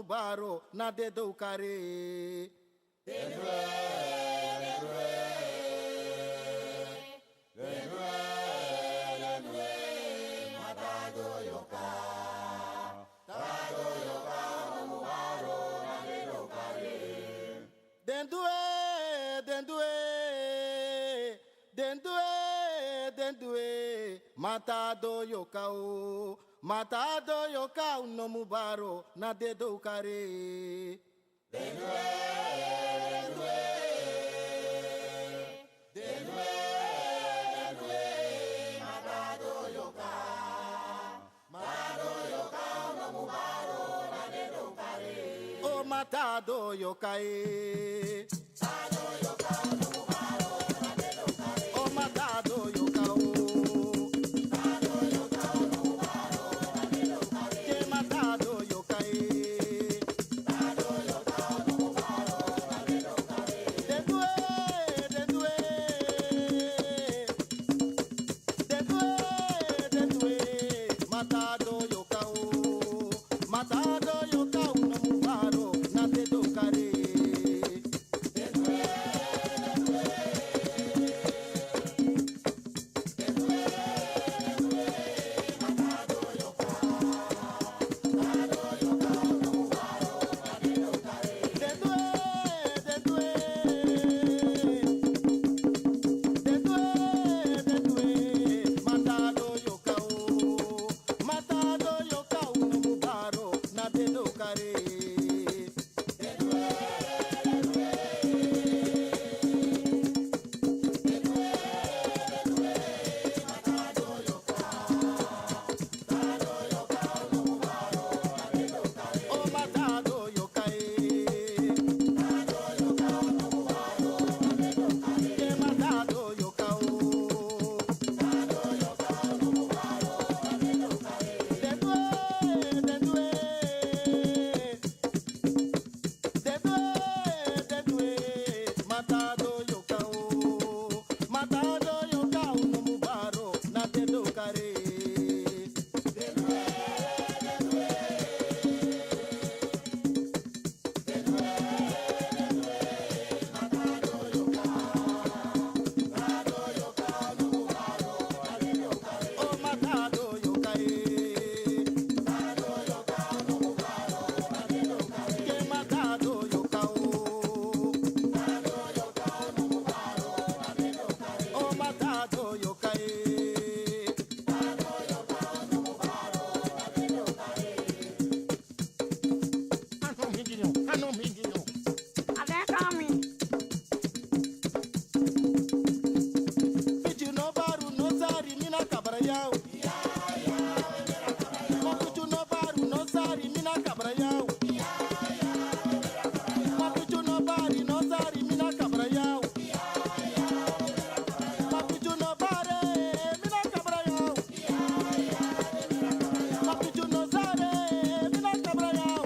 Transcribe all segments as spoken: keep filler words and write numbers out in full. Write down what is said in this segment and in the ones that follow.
baro na dedo kare. Den du e, den du e, den du e, den du e, Matado yoka o, Matado yoka o, no mu baro na dedo kare. O Matado yoka e. O Matado yoka o. Ke Matado yoka e. Den du e, den du e. Den du e, den du e. Matado yoka o. Matado yoka o, no mu baro na dedo kare. Picture no baru no sari mina kabra yau. Ma picture no baru no sari mina kabra yau. Ma picture no baru no sari mina kabra yau. Ma picture no baru mina kabra yau. Ma picture no sari mina kabra yau.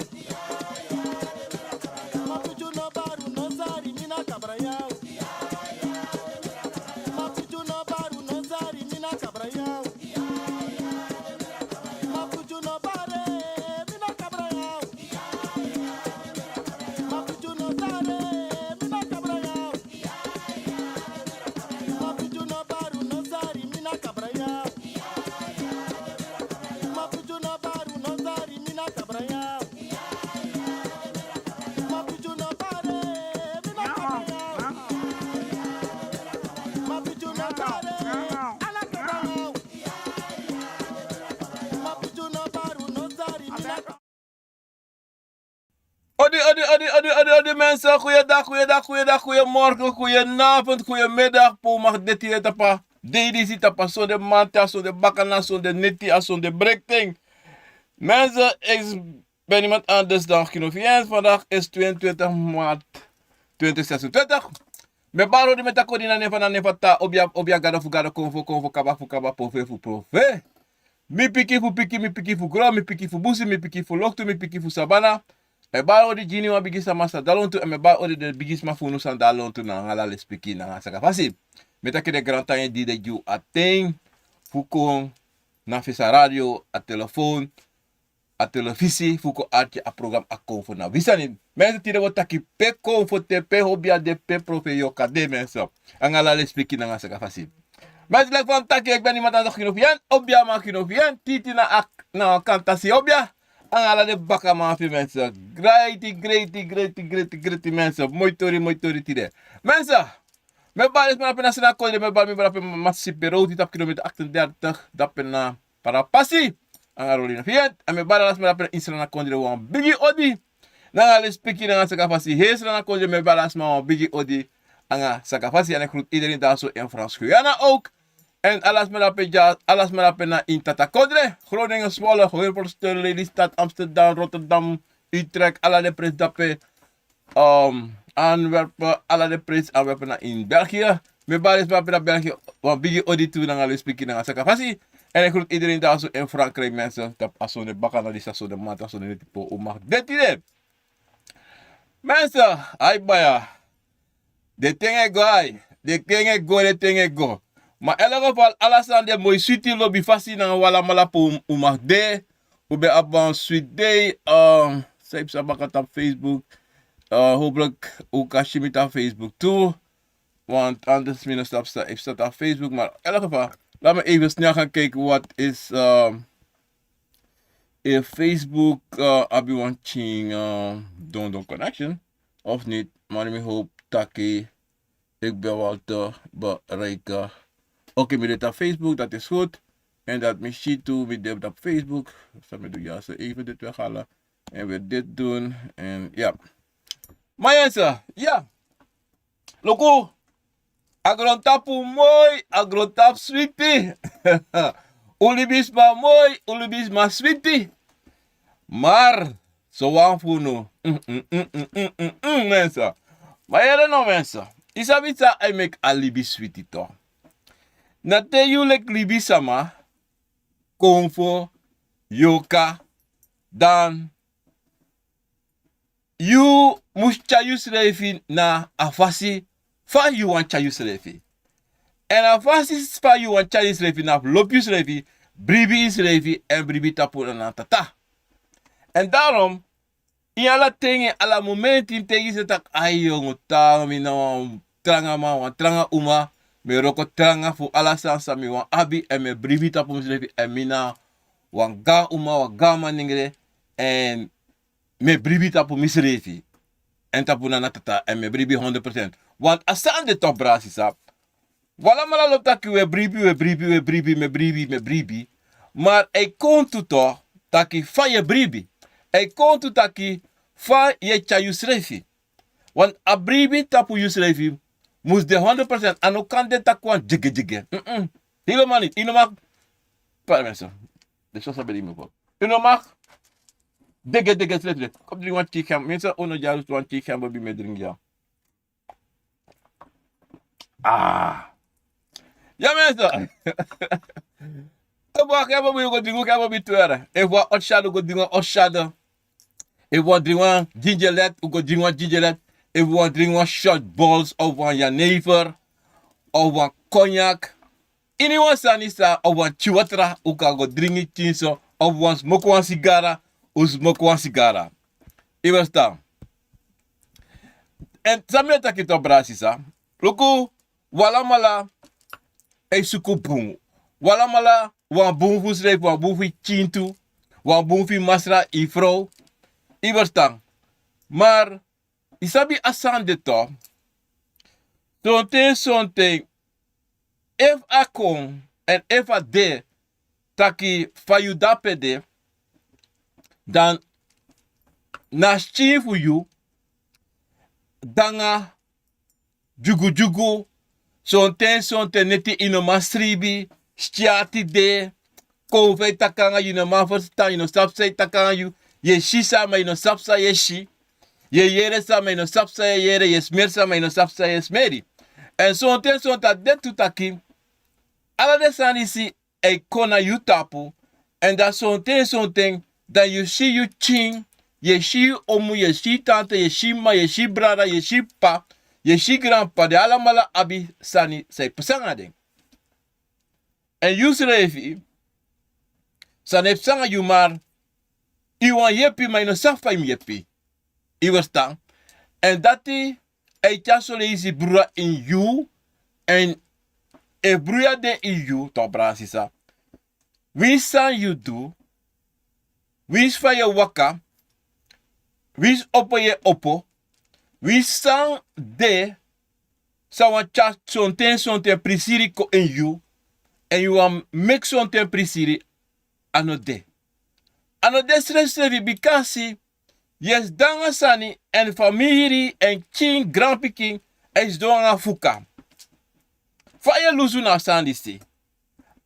Ma picture no baru no sari mina kabra yau. Ma picture no baru no sari mina kabra yau. Ma picture no baru mina kabra yau. Ma picture no sari mina kabra yau. Ma picture no baru no sari mina kabra yau. Ma picture no baru no sari mina kabra yau. Ma picture no baru mina kabra yau. Ma picture no baru ana kabra yau. Ma picture no baru no sari mina. Odi, odi, odi, odi, odi, odi, mensen. Goeiedag, goeiedag, goeiedag, goeiemorgen, goedenavond, goeiemiddag. Pe un mag deti, tapa dei disi, tapa sonde manti, a sonde bakana, sonde neti, a sonde brekten. Mensen, ik ben niemand anders dan Gino Viens. Vandaag is tweeëntwintig maart tweeduizend zesentwintig. Mi e bari odi, mi e taki odi na nen fu, na nen fu Tata, obia, obia, gado fu gado, konfo fu konfo, kaba fu kaba, profe fu profe. Mi pikin fu pikin, mi pikin fu gron, mi pikin fu busi, mi pikin fu loktu, mi pikin fu sabana. Mi e bari odi gi wan bigi sama san de lontu, èn mi e bari odi den bigisma fu unu san de lontu nanga ala lespeki, nanga sakafasi. Mi e taki den grantangi di den gi un a ten fu kon na fesa radio, a telefon, a telefisi fu kon arki a program a Konfo na wi sani. Mensen, tide wi o taki pe konfo de, pe hobia de, pe profe yoka de, mensen. Anga ala lespeki nanga saka fasi. Mensen, leki fa mi taki, eki ben a man tan sa kino fi en, hobia man kino fi en, titi na a, na a kantasi hobia. Anga ala den bakaman fu en, mensen. Greiti, greiti, greiti, greiti, greiti, mensen. Moi tori, moi tori tide. Mensen, mi e bari ala sma drape na Sranan Kondre, mi e bari mi drape Masipe Roti tapu kilometer achtendertig, drape na Parapasi. Anga Rolina Fiat, èn mi e bari ala sma drape na Sranan Kondre wan bigi odi. Nanga lespeki nanga saka fasi. Hei Sranan Kondre, mi e bari ala sma wan bigi odi. Anga saka fasi, èn eki groet iedereen daar zo in Frans-Guyana ook. Èn ala sma drape dya, ala sma drape na ini Tata Kondre. Groningen, Zwolle, Hilversum, Lelystad, Amsterdam, Rotterdam, Utrecht, ala den presi drape. Ehm, Antwerpen, ala den presi Antwerpen na ini België. Mi e bari ala sma drape na België wan bigi odi tu nanga lespeki nanga saka fasi. Èn eki groet iedereen daar zo in Frankrijk, mensen. Tapu a sonde baka na disi, a sonde mamanten, a sonde neti pe un mag de tide. Mensen, ai baya. Den ten e go, ai. Den ten e go, den ten e go. Ma in elk geval, ala sani de moi, switi, lobi, fasi nanga un alamala pe un mag de. Un ben abi wan switi dei, eh, san yu psa baka tapu Facebook. Eh, hopelijk un kan si mi tapu Facebook tu. Want anders mi no sabi san yu psa tapu Facebook. Maar in elk geval, laat me even snel gaan kijken wat is, eh, in Facebook, eh, abi wan ting, eh, don don connection. Of niet, maar mi hoop taki ik ben wel te bereiken. Oké, mi de tapu Facebook, dat is goed. En dat mi si tu, mi de tapu Facebook. San mi du, ja, so even dit weghalen. En weer dit doen. En ja. Maar mensen, ja. Luku. A grontapu moi, a grontapu switi. Un libisma moi, un libisma switi. Maar, sowan fu unu. Mm, mm, mm, mensen. Ma yere no, mensen. Yu sabi san e meki a libi switi toch. Na te yu leki libisama, konfo, yoka, dan yu mus tyari yusrefi na a fasi fa yu wani tyari yusrefi. Èn a fasi fa yu wani tyari yusrefi na fu lobi yusrefi, bribi yusrefi, èn bribi tapu na Tata. Èn daarom, ini ala ten, ini ala momenti, te yu si taki, ai, yongu, taa, mi na wan tranga man, wan tranga uma, mi e wroko tranga fu ala sani san mi wani abi, èn mi e bribi tapu misrefi, èn mi na wan gaan uma, wan gaan manengre, èn mi e bribi tapu misrefi. Èn tapu na Tata, èn mi e bribi honderd procent. Want a sani de toch, brada, sisa. Un alamala lobi taki un e bribi, un e bribi, un e bribi, mi e bribi, mi e bribi. Maar a e kon tu toch taki fa yu e bribi. A e kon tu taki fa yu e tyari yusrefi. Want a bribi tapu yusrefi mus de honderd procent. A no kan de taki wan dyegedye. Mm-mm. Helemaal niet. Yu no mag. Pardon, mensen. De sosa ben yu mi. Yu no mag dyegedye srefi. Kon dringi wan tii, mensen, unu dyalusu, wan tii, ben yu mi e dringi, ya. Ah. Ya, mensen. Efu wan kaba bun yu go dringi, kaba bun tu yere. Efu wan otsado, go dringi wan otsado. Efu wan dringi wan gingerlet, un go dringi wan gingerlet. Efu wan dringi wan shot balls of wan jenever of wan cognac. Ini wan sani san, of wan tii watra, un kan go dringi tii so, of wan smoki wan sigara, un smoki wan sigara. Yu e ferstan? Èn san mi e taki tu, brada, sisa. Luku, un alamala e suku bun. Un alamala wani bun fu yusrefi, wani bun fu yu pikin tu, wani bun fu yu masra, yu frow. Yu e ferstan? Maar yu sabi a sani de toch. Sonten, sonten, efu a kon, èn efu a de taki fa yu de ape de, dan na skin fu yu, dan a dyugudyugu, sonten, sonten neti yu no man sribi, skin ati de, kon fa yu taki nanga yu no man ferstan, yu no sabi san yu taki nanga yu, yu e si sani ma yu no sabi san yu e si, yu e yere sani ma yu no sabi san yu e yere, yu e smeri sani ma yu no sabi san yu e smeri. Èn sonten, sonten a de tu taki, ala den sani disi e kon na yu tapu, èn dan sonten, sonten, dan yu si yu pikin, yu e si yu omu, yu e si yu tante, yu e si yu mama, yu e si yu brada, yu e si yu p'pa, yu e si yu granp'pa, den alamala abi sani san e pasa nanga den. Èn yusrefi, sani e pasa nanga yu, maar I wani yepi, ma i no sabi fa i mus yepi. I westan. Èn dati e tyari soleisi bruya ini yu. Èn e bruya de ini yu, to, brada, sisa. Winsi san yu du, winsi fa yu e waka, winsi opo yu e opo, winsi san de, san wani tyari sonten sonten prisiri kon ini yu, èn yu wani meki sonten prisiri, a no de. A no de srefsrefi, bikasi yu e sidon nanga sani, èn famiri, èn pikin, granpikin, e sidon nanga fuka. Fa yu e lusu na a sani disi?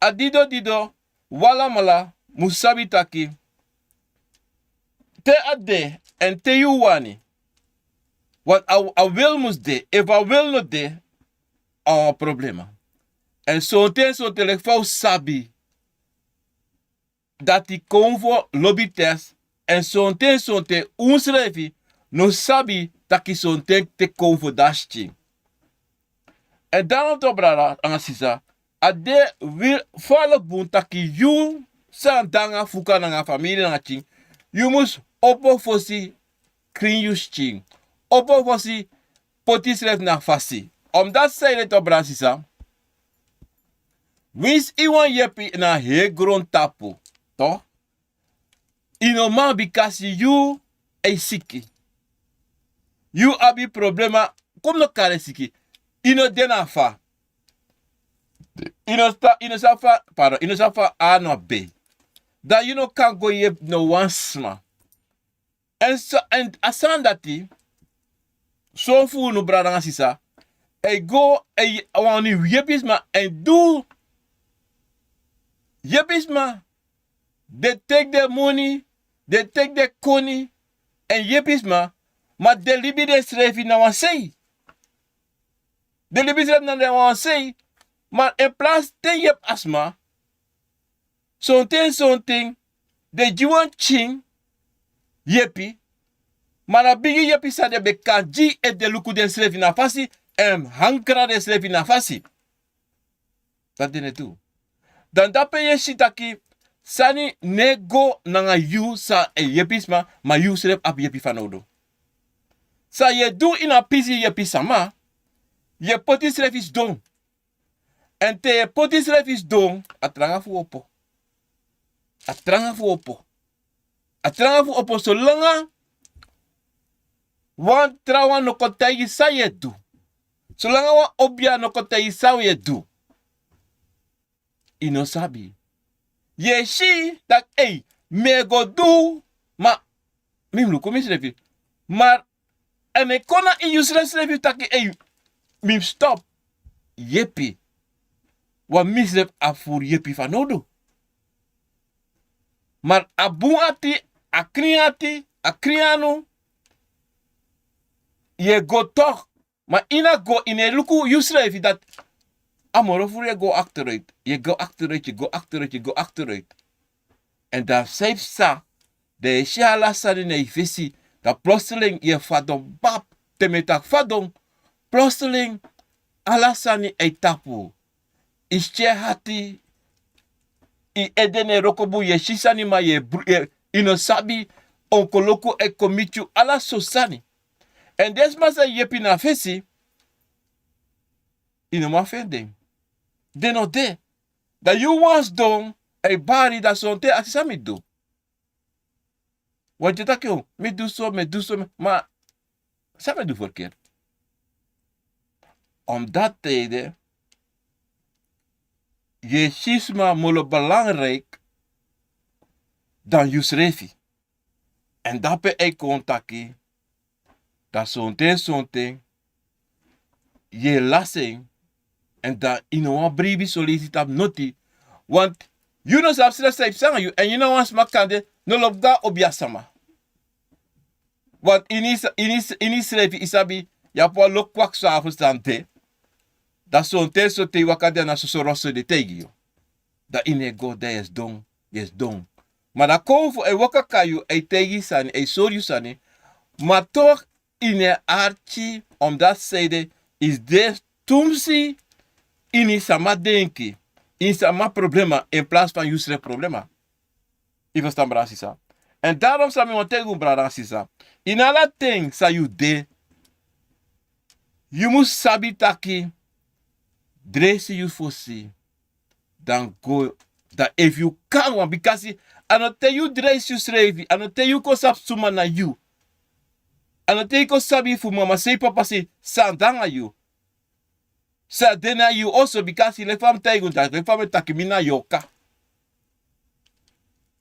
A dido dido, wi alamala mus sabi taki, te a de, èn te yu wani, want a, a wil mus de, efu a wil no de, a wan problema. Èn sonten sonten leki fa un sabi dati konfo lobi test, èn sonten sonten unsrefi no sabi taki sonten te konfo dati pikin. Èn dan, to, brada nanga sisa, a de wi fala bun taki yu san de nanga fuka nanga famiri nanga pikin, yu mus opo fosi krin yu skin. Opo fosi poti srefi na fasi. Omdat san ede, to, brada, sisa, winsi i wani yepi na heri grontapu, to, i no man, bikasi yu e siki. Yu abi problema, kon mi no kari siki. I no de na fa. I no sa, i no sa fa, pardon, i no sa fa a no be. Dan yu no kan go yepi no wan sma. Èn so, èn a sani dati, son fu unu, brada nanga sisa, e go, e wani yepi sma, èn du yepi sma, den teki den moni, den teki den koni, èn yepi sma, ma den libi densrefi na wan sei. Den libi srefi na wan sei, ma in plaats den yepi a sma, sonten sonten den gi wan pikin yepi, ma na bigi yepi san den ben kan gi efu den luku densrefi na fasi, èn hankra densrefi na fasi. Dati den e du. Dan dape yu e si taki sani no e go nanga yu san e yepi sma, ma yu srefi abi yepi fanowdu. San yu e du ini a pisi yepi sama, yu e poti srefi sidon. Èn te yu e poti srefi sidon, a tranga fu opo. A tranga fu opo. A tranga fu opo solanga wan trawan no kon taigi san yu e du. Solanga wan obia no kon taigi san yu e du. I no sabi. Yu e si taki, ei, mi e go du, ma mi mus luku misrefi. Ma èn e kon na ini yu srefsrefi taki, ei, mi mus stop yepi. Wan misrefi a furu yepi fanowdu. Ma a bun ati, a krin ati, a krin anu, yu e go toch. Ma yu no go, yu no e luku yusrefi dati a moro furu yu e go achteruit. Yu e go achteruit, yu e go achteruit, yu e go achteruit. Èn dan san yu psa, dan yu e si ala sani na yu fesi, dan plotseling yu e fadon, bab, te mi e taki fadon, plotseling ala sani e tapu. Yu si ati, yu ede no e wroko bun, yu e si sani ma yu e bru, yu e, yu no sabi, onkoloku e kon miti yu, ala sortu sani. Èn den sma san e yepi na fesi, yu no man feni den. Den no de. Dan yu wan sidon e bari, dan sonten a si san mi du. Wan de taki, o, mi du so, mi du so, mi, ma san mi du verkeerd? Omdat te yu de, yu e si sma moro belangrijk dan yusrefi. Èn dape e kon taki, dan sonten sonten yu e lasi en, èn dan yu no wani bribi son leisi tapu noti, want yu no sabi srefi san e psa nanga yu, èn yu na wan sma kande no lobi go na obiasma. Want ini, ini, ini srefi yu sabi, yu abi wan lo kwak so a ferstan de. Dan sonten sonten yu waka de na soso roso den taigi yu. Dan yu no e go, dan yu e sidon, yu e sidon. Ma dan kon fu e waka kon na yu, e taigi yu sani, e sori yu sani. Ma toch yu no e arki, omdat san ede, yu de tumsi ini sama denki, ini sama problema, in plaats van yusrefi problema. Yu ferstan, brada, sisa? Èn daron san mi wani taigi un brada nanga sisa, ini ala ten san yu de, yu mus sabi taki, dresi yu fosi, dan go, dan efu yu kan wan, bikasi a no te yu dresi yusrefi, a no te yu kon sabi suma na yu, a no te yu kon sabi fu mama sei papa sei san de nanga yu. San de na yu oso, bikasi leki fa mi taigi un taki, leki fa mi taki, mi na yorka,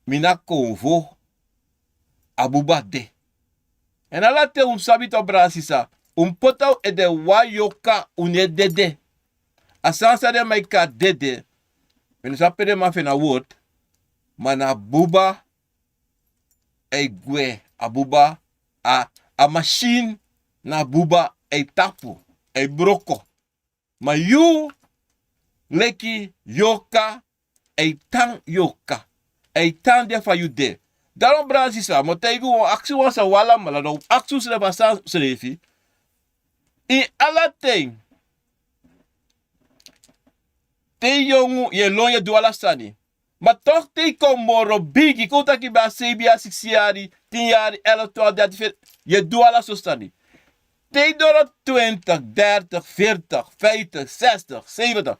mi na konfo, a buba de. Èn ala ten un sabi tu, brada sisa, un poti a un ede wan yorka, un no e dede. A sani san den man e kari dede, mi no sabi pe den man fu en na word, ma na buba e gwe, a buba, a, a masin na buba e tapu, e broko. Ma yu leki yorka, e tan yorka, e tan de fa yu de. Daron brada sisa, mi o taigi un, aksi wan sani, un alamala, dan un aksi unsrefi a sani srefi. Ini ala ten, te yu yongu, yu e lon, yu e du ala sani. Ma toch te yu kon moro bigi, kon taki ben a seibi yari, siksi yari, tin yari, elf, twaalf, dertien, veertien, yu e du ala so sani. Te yu doro twintig, dertig, veertig, vijftig, zestig, zeventig,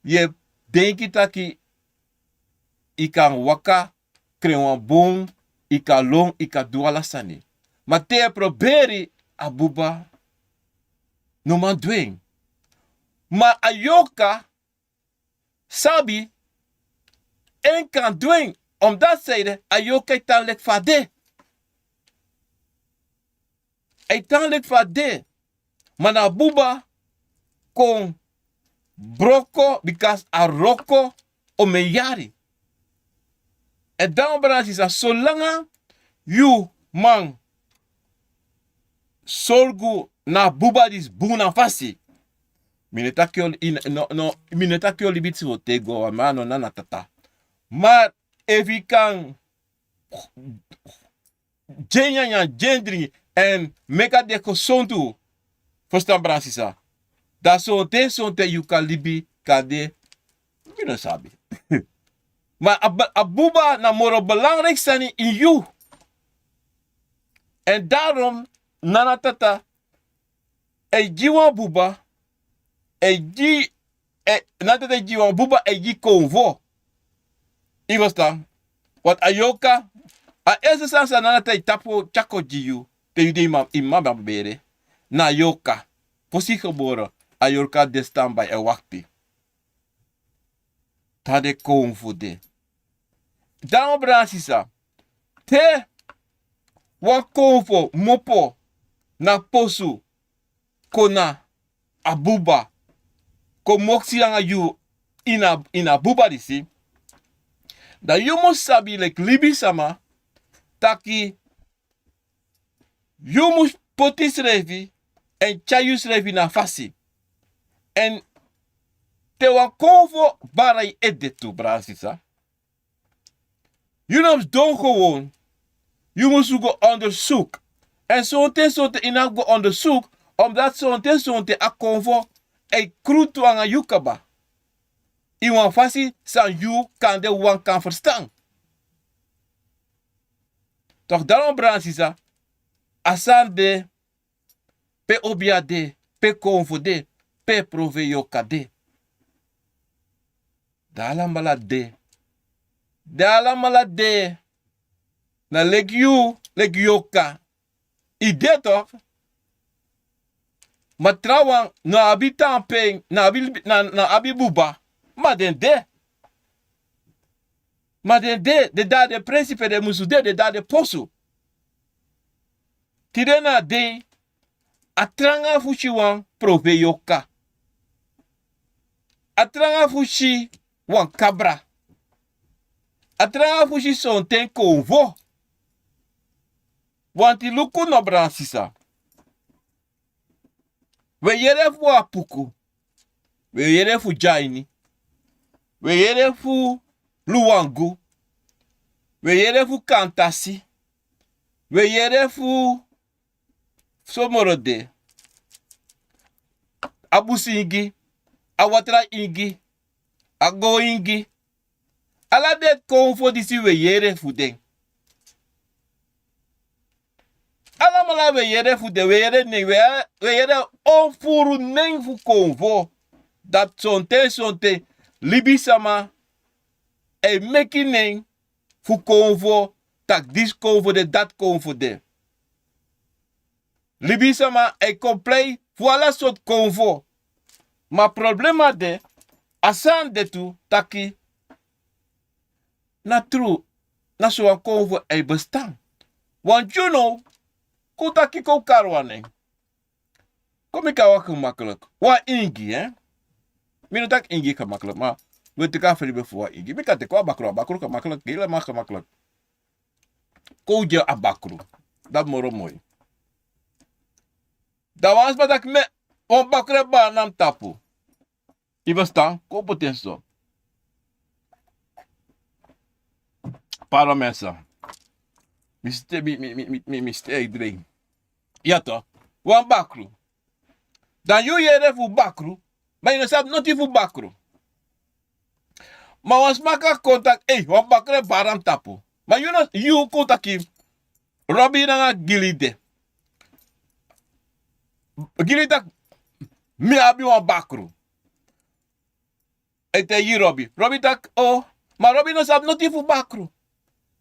yu e denki taki yu kan waka, kren wan bon, yu kan lon, yu kan du ala sani. Ma te yu e proberi, a buba no man du en. Ma a yorka sabi, en kan du en, omdat san ede, a yorka e tan leki fa a de. A e tan leki fa a de. Ma na a buba kon broko, bikasi a wroko omeni yari. Èn dan, brada sisa, solanga yu man sorgu na a buba disi bun na fasi, mi no e taki yu o li-, no, no, mi no e taki yu o libi disi fu o teki go, wan man no na na tata. Ma efu yu kan gi en nyanyan, gi en dringi, èn meki a de gesontu, ferstan, brada sisa, dan sonten sonten yu kan libi, kande, mi no sabi. Ma a bu-, a buba na moro belangrijk sani ini yu. Èn daarom, nana tata e gi wan buba, e gi, e, nana tata e gi wan buba, e gi konfo. Yu ferstan? Want a yorka, a eerste sani san nana tata e tapu tyari kon gi yu, te yu de ini mama, ini mama bere, na a yorka. Fosi yu gebore, a yorka de standby e wakti. Dan den konfo de. Dan, brada sisa, te wan konfo kmopo na posu kon na a buba, kon moksi nanga yu ini a, ini a buba disi, dan yu mus sabi leki libisama taki yu mus poti yusrefi èn tyari yusrefi na fasi. Èn te wan konfo bara yu ede tu, brada sisa, yu no mus sidon gewoon, yu mus go onderzoek. Èn sonten sonten yu no abi go onderzoek, omdat sonten sonten a konfo e krutu nanga yu kaba. Ini wan fasi san yu kande wan kan ferstan. Toch, daarom, brada sisa, a sani de, pe obia de, pe konfo de, pe profeiti yorka de. Den alamala de. Den alamala de. Na leki yu, leki yorka, yu de toch. Ma trawan no abi tanpen, no abi, no, no abi buba. Ma den de. Ma den de, den de na den presi pe den musu de, den de na den posu. Tide na a dei, a tranga fu si wan profeiti yorka. A tranga fu si wan kabra. A tranga fu si sonten konfo. Want luku no, brada sisa. Wi e yere fu Apuku. Wi e yere fu Dyaini. Wi e yere fu Luwangu. Wi e yere fu Kantasi. Wi e yere fu, so moro de, a Busi Ingi, a Watra Ingi, a Go Ingi. Ala den konfo disi wi e yere fu den. Alamala wi e yere fu den, wi e yere nen, wi e yere, wi e yere on furu nen fu konfo. Dati sonten sonten libisama e meki nen fu konfo, taki disi konfo de, dati konfo de. Libisama e komplei fu ala sortu konfo. Ma problema de, a sani de tu taki na tru, na so wan konfo e bestan. Wan dyuno kon taki kon kari wan nen. Kon mi kan wan gemakkelijk. Wan ingi, hè? Mi no taki ingi gemakkelijk, ma wi e teki a feibe fu wan ingi. Mi kan teki wan bakru, a bakru gemakkelijk, helemaal gemakkelijk. Kon gi a bakru. Dati moro moi. Dan wan sma taki mi, wan bakru e bari na mi tapu. I bestan, kon poti en so. Pardon mensen. Mi ste, mi, mi, mi, mi, mi, mi ste e drei. Ya toch. Wan bakru. Dan yu yere fu bakru, ma yu no sabi noti fu bakru. Ma wan sma kan kon taki, ei, wan bakru e bari na mi tapu. Ma yu no, yu kon taki, Robi nanga Gili de. Gili taki, mi abi wan bakru. Ete yu Robi. Robi taki, o, ma Robi no sabi noti fu bakru.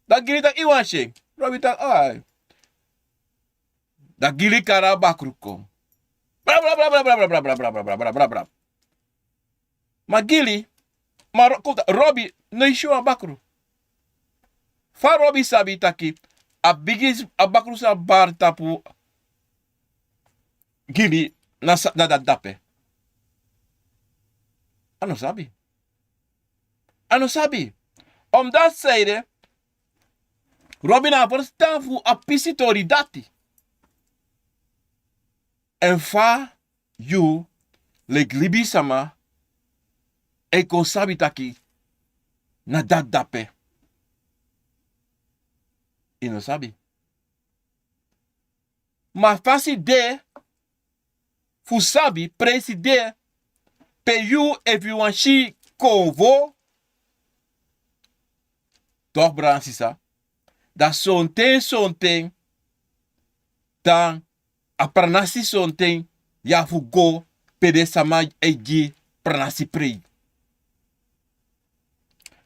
Dan Gili taki, i wani si en. Robi taki, ai. Dan Gili kari a bakru kon. Bra, bra, bra. Ma Gili, ma Ro-, kota, Robi no e si wan bakru. Fa Robi sabi taki a bigi, a bakru san bari tapu Gili na sa-, na dati dape? A no sabi. A no sabi. Omdati san ede, Robi no abi ferstan fu a pisi tori dati. Èn fa yu leki libisama e kon sabi taki na dati dape? I no sabi. Ma fasi de fu sabi, presi de pe yu, efu yu wani si konfo, toch, brada nanga sisa, dan sonten sonten, dan a pranasi sonten yu abi fu go pe den sama e gi pranasi prei.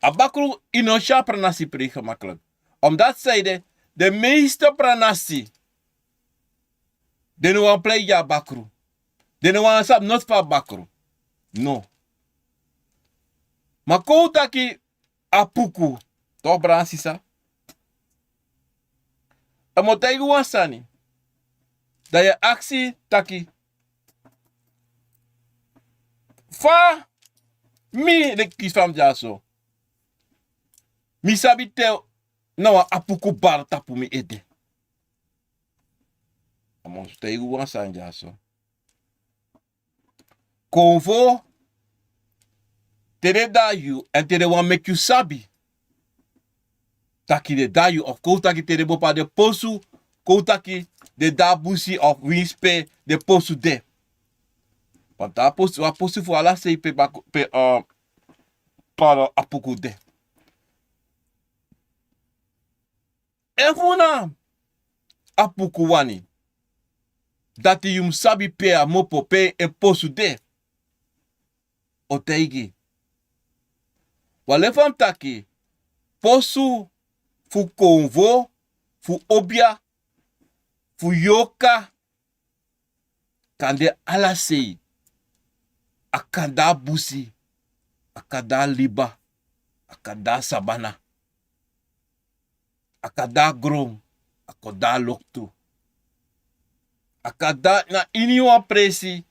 A bakru, i no si a pranasi prei gemakkelijk. Omdati san ede, den meeste pranasi, den no wani prei gi a bakru. Den no wani sabi noti fu a bakru. No. Ma kon un taki a puku, toch, brada nanga sisa. A mu taigi wan sani. Dan yu e aksi taki, fa mi leki fa mi de ya so, mi sabi te na wan a puku bari tapu mi ede. A mu taigi wan sani ya so. Konfo, te den daai yu, èn te den wani meki yu sabi taki den daai yu, of kon un taki te den bopa den posu, kon un taki den daai busi of winsi pe den posu de. Wan taa posu, wan posu fu ala sei pe bak-, pe, eh, pardon, a puku de. Efu na a puku wani, dati yu mu sabi pe a mu opo, pe en posu de. O taigi. Wan lefu a mu taki, posu fu konfo, fu obia, fu yorka, kan de ala sei. A kan de a busi, a kan de a liba, a kan de a sabana, a kan de a gron, a kan de a loktu. A kan de na ini wan presi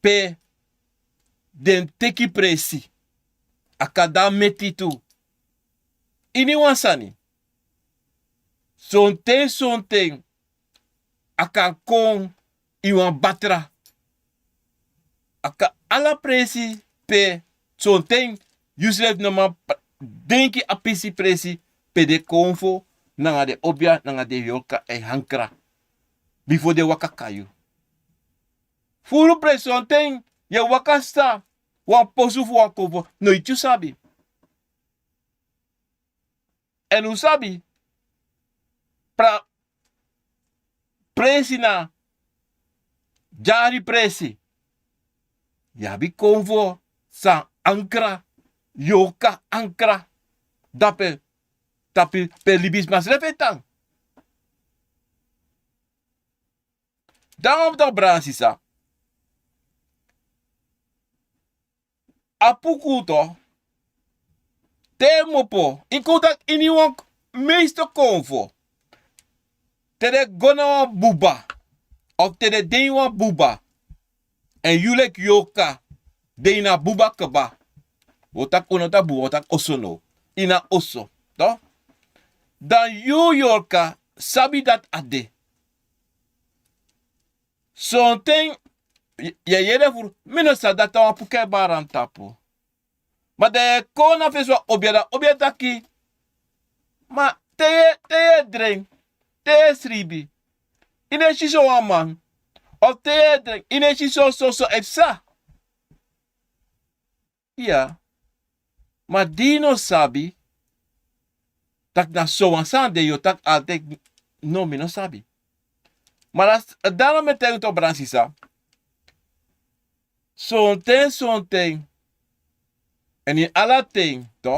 pe den teki presi. A kan de a meti tu. Ini wan sani. Sonten sonten a kan kon ini wan batra. A kan ala presi pe sonten yusrefi no man p-, denki a pisi presi pe den konfo nanga den obia nanga den yorka e hankra. Bifo den waka kai yu. Furu presi sonten yu e waka sa wan posu fu wan konfo no iti yu sabi. Èn un sabi, pra-, presi na dyari presi. Yu abi konfo san ankra, yoka ankra, dape tapu pe libisma srefi e tan. Dan wan fu taki brada sisa, a puku tu, te en mopo, ini kon taki ini wan meeste konfo, te den go na wan buba, of te den de ini wan buba, èn yu leki yoka de ini a buba kaba. Wi o taki unu o taki buba, wi o taki oso now. Ini a oso, dan yu yoka sabi dati a de. Sonten yu e yere furu, mi no sabi dati a wan puku e bari na tapu. Ma dan yu e kon na fesi wan obia, dan obia taki, ma te yu e dren, te yu e sribi, yu no e si sowan man? Of te yu e dren, yu no e si soso e psa? Iya. Ma di yu no sabi taki na sowan sani de, yu o taki altide no, mi no sabi. Ma dati no mi e taigi unu tu, brada sisa. Sonten sonten, èn ini ala ten tu,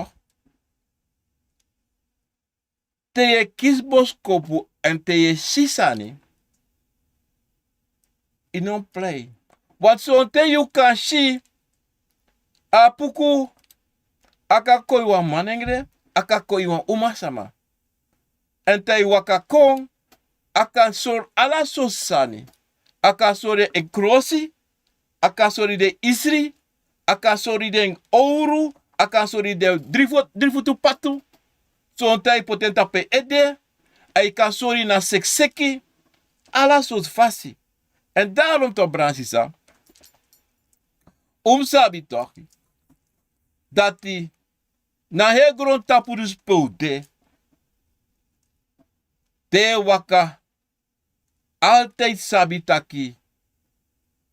te yu e kisi boskopu èn te yu e si sani, yu no mus prei. Wan sonten yu kan si a puku, a kan kon ini wan manengre, a kan kon ini wan umasama. Èn te yu waka kon, a kan sori ala sortu sani. A kan sori den krosi, a kan sori den isri, a kan sori den owru, a kan sori den dri futu patu. Sonten a e poti en tapu en ede, a e kan sori na sekiseki, ala sortu fasi. Èn daron tu, brada sisa, un mus sabi tu dati na heri grontapu disi pe un de, te yu e waka, altide sabi taki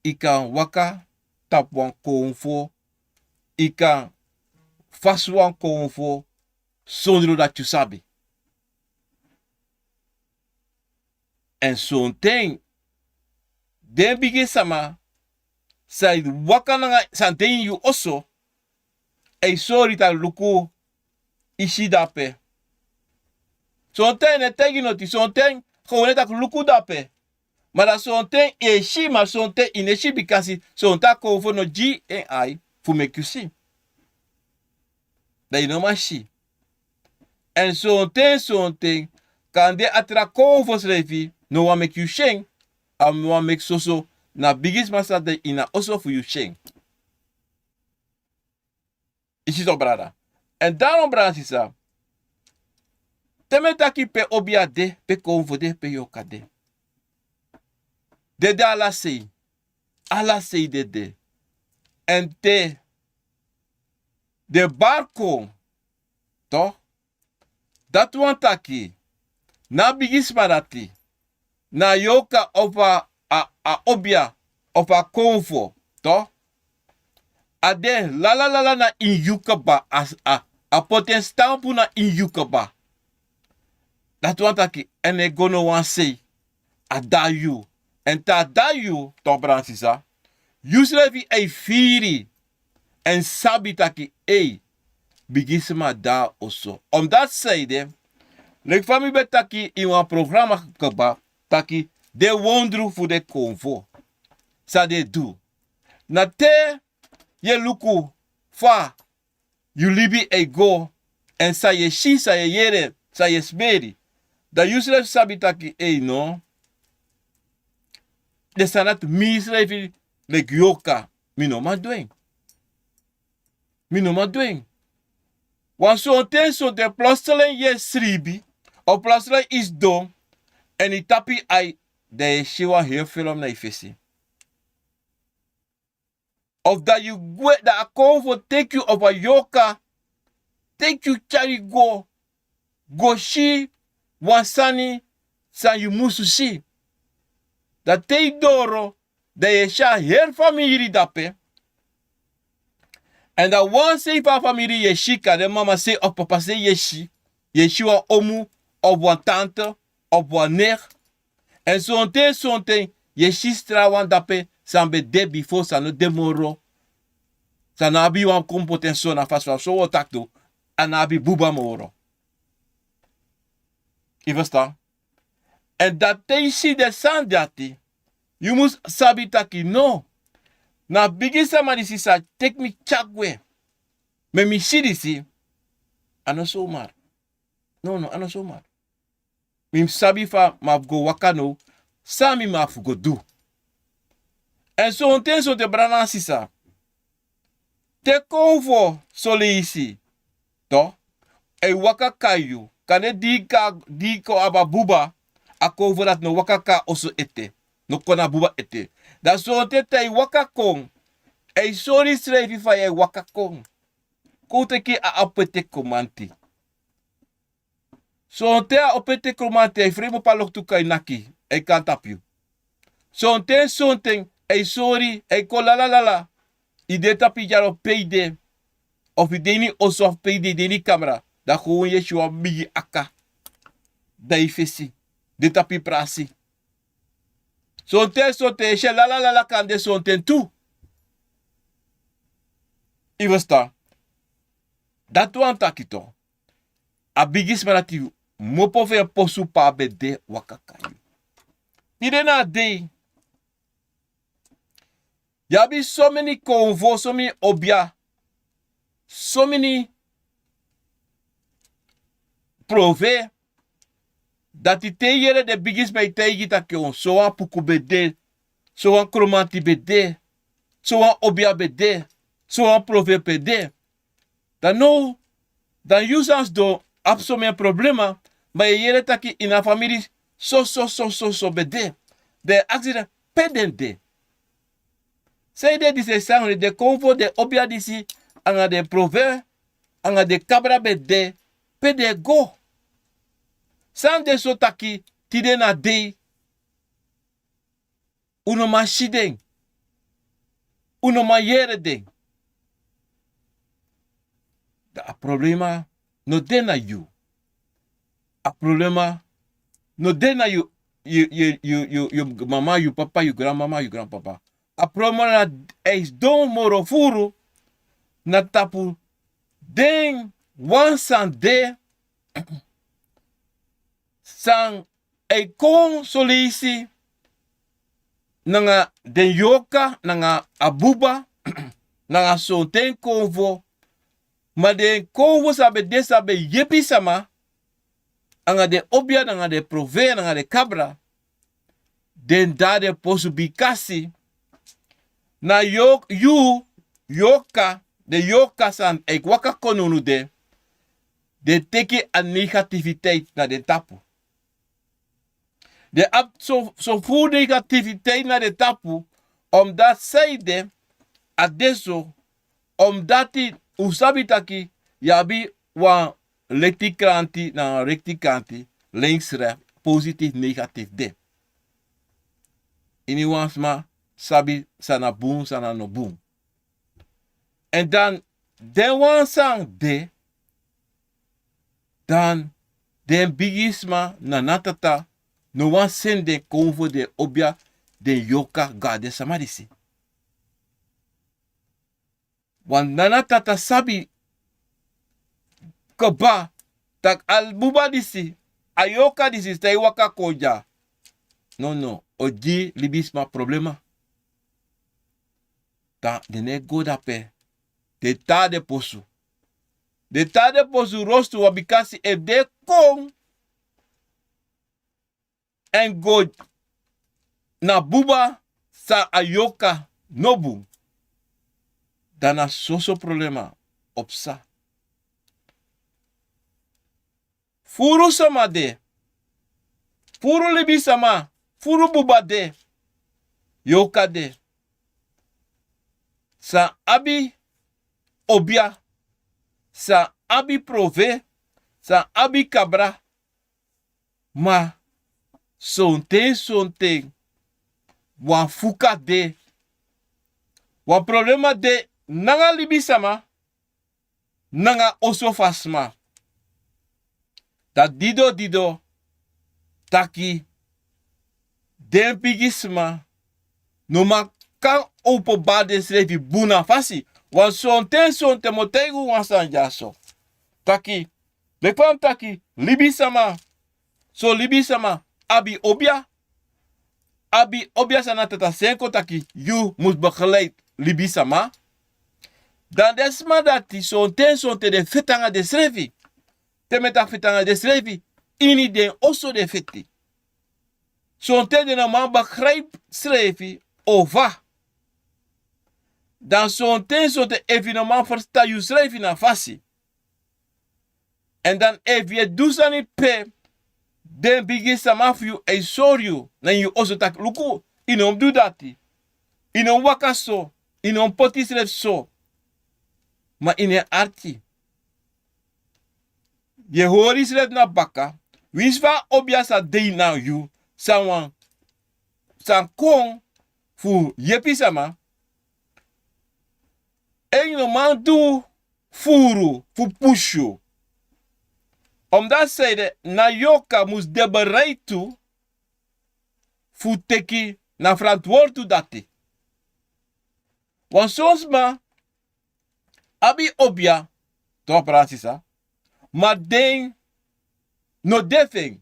yu kan waka tapu wan konfo, yu kan fasi wan konfo sondro dati yu sabi. Èn sonten den bigisma san e waka nanga, san de ini yu oso, e sori taki luku, yu si dape. Sonten yu no e taigi noti, sonten kon wi no e taki luku dape. Ma dan sonten yu e si, ma sonten yu no e si, bikasi sonten a konfo no gi en ai fu meki yu si. Dan yu no man si. Èn sonten sonten kande a tra konfo srefi no wani meki yu si en, a no wani meki soso na bigisma san de ini a oso fu yu si en. Yu si so, brada. Èn daron, brada sisa, te mi e taki pe obia de, pe konfo de, pe yoka de, dede ala sei. Ala sei dede. Èn te den bari kon, to, dati wani taki na a bigisma dati, na a yoka of a, a, a obia of a konfo, to, a de lalalala na ini yu kaba, a, a, a poti en stampu na ini yu kaba. Dati wani taki, èn e go no wan sei, a dai yu. Èn te a dai yu, to, brada sisa, yusrefi e firi èn sabi taki, ei, bigisma de na oso. Omdati san ede, leki fa mi ben taki ini wan programa kaba, taki den wondru fu den konfo san den du, na te yu e luku fa yu libi e go, èn san yu e si, san yu e yere, san yu e smeri, dan yusrefi sabi taki, ei, no, den sani dati misrefi, leki yoka, mi no man du en. Mi no man du en. Wan sonten sonten plotseling yu e sribi, of plotseling yu sidon, èn yu tapu yu ai, dan yu e si wan heri felom na yu fesi. Of dan yu gwe, dan a konfo teki yu, of a yoka teki yu tyari go, go si wan sani san yu musu si. Dan te yu doro, dan yu e si a heri famiri dape. Èn dan wan sei fu a famiri yu e si, kande mama sei of papa sei yu e si, yu e si wan omu, of wan tante, of wan nek. Èn sonten sonten yu e si trawan dape san ben de bifo, san no de moro. San no abi wan kompoten so na fasi fa so wi o taki tu, a no abi buba moro. Yu ferstan? Èn dati te yu si den sani dati, yu mus sabi taki no, na bigi sama disi sa teki mi tyari gwe. Ma mi si disi, a no somar. No, no, a no somar. Mi mus sabi fa mi abi go waka now, san mi abi fu go du. Èn sonten sonten, brada nanga sisa, te konfo son leisi, to, a e waka kon na yu, kande di yu kon, di yu kon abi a buba, a konfo dati no waka kon na oso ete, no kon na buba ete. Da sonten te a e waka kon, a e sori yusrefi fa yu e waka kon. Kon teki a ape teki komanti. Sonten a opo ete kromanti, a e frei mopo a loktu kon e naki, a e kon na tapu yu. Sonten sonten a e sori, a e kon lala lala. Yu de tapu yu dyari pe yu de, ofu yu de ini oso, ofu pe yu de, yu de ini kamra, da kon yu e si wan bigi aka. Da yu fesi de tapu yu prasi. Sonten sonten yu e si en lala lala, kande sonten tu. Yu ferstan? Dati wani taki tu, a bigisma dati mopo fu en posu pe a ben de waka kon na yu. Tide na a dei yu abi someni konfo, someni obia, someni prove, dati te yu yere den bigisma e taigi taki o, sowan puku ben de, sowan kromanti ben de, sowan obia ben de, sowan prove ben de. Dan now, dan yu sani sidon abi someni problema, ma yu e yere taki ini a famiri so so so so so ben de. Dan yu e aksi den pe den de. Sanede disi e sani, den konfo, den obia disi, anga den prove, anga den kabra ben de, pe den e go? San de so taki tide na dei un no man si den, un no man yere den? Dan a problema no de na yu. A problema no de na yu, yu, yu mama, yu papa, yu granmama, yu granpapa. A problema na, a e sidon moro furu na tapu den wan san de, san a e kon soleisi nanga den yorka, nanga a buba, nanga sonten konfo. Ma den konfo san ben de, san ben yepi sama, anga den obia, nanga den prove, nanga den kabra, den de na den posu bikasi na yu, yu yorka, den yorka san e waka kon na unu de, den teki a negativiteit na den tapu. Den abi so, so furu negativiteit na den tapu, omdat sanede a de so, omdat un sabi taki yu abi wan lekti kranti nanga rekti kranti, links, rechts, positief, negatief de. Iniwan sma sabi san na bun, san na no bun. Èn dan den wan san de, dan den bigisma, nanatata, no wani seni den konfo, den obia, den yorka go na den sama disi. Wan nanatata sabi kaba taki a buba disi, a yorka disi san e waka kon dya, no, no, o gi libisma problema. Dan den no e go dape. Den tan na den posu. Den tan na den posu rostu, wan bikasi efu den kon èn go na buba san a yorka no bun, dan na soso problema o psa. Furu sama de, furu libisama, furu buba de, yorka de, san abi obia, san abi prove, san abi kabra, ma sonten sonten wan fuka de, wan problema de nanga libisama, nanga oso fu a sma. Dan dido dido taki Den bigi sma no man kan openbari densrefi bun na fasi. Wan sonten sonten mi o taigi un wan sani dyaso. Taki, leki fa mi taki, libisama, son libisama abi obia. Abi obia san na tata sen kon taki yu mus begeleid libisama. Dan den sma dati sonten sonten den feti nanga densrefi. Te mi e taki feti nanga densrefi, ini den oso den feti. Sonten den no man begrijp srefi, o fa. Dan sonten sonten efu yu no man ferstan yusrefi na fasi. Èn dan efu yu e du sani pe den bigi sama fu yu e sori yu na ini yu oso taki luku, yu no mus du dati. Yu no mus waka so. Yu no mus poti yusrefi so. Ma ini en arki yu e hori yusrefi na baka. Winsi fa a obia sa de na yu, san wan san kon fu yepi sama. En yu no man du furu fu pusu. Omdati seide na yorka mus de bereid tu fu teki na frantwortu dati. Wan son sma abi obia, tron pransi sa, ma den no de fu en.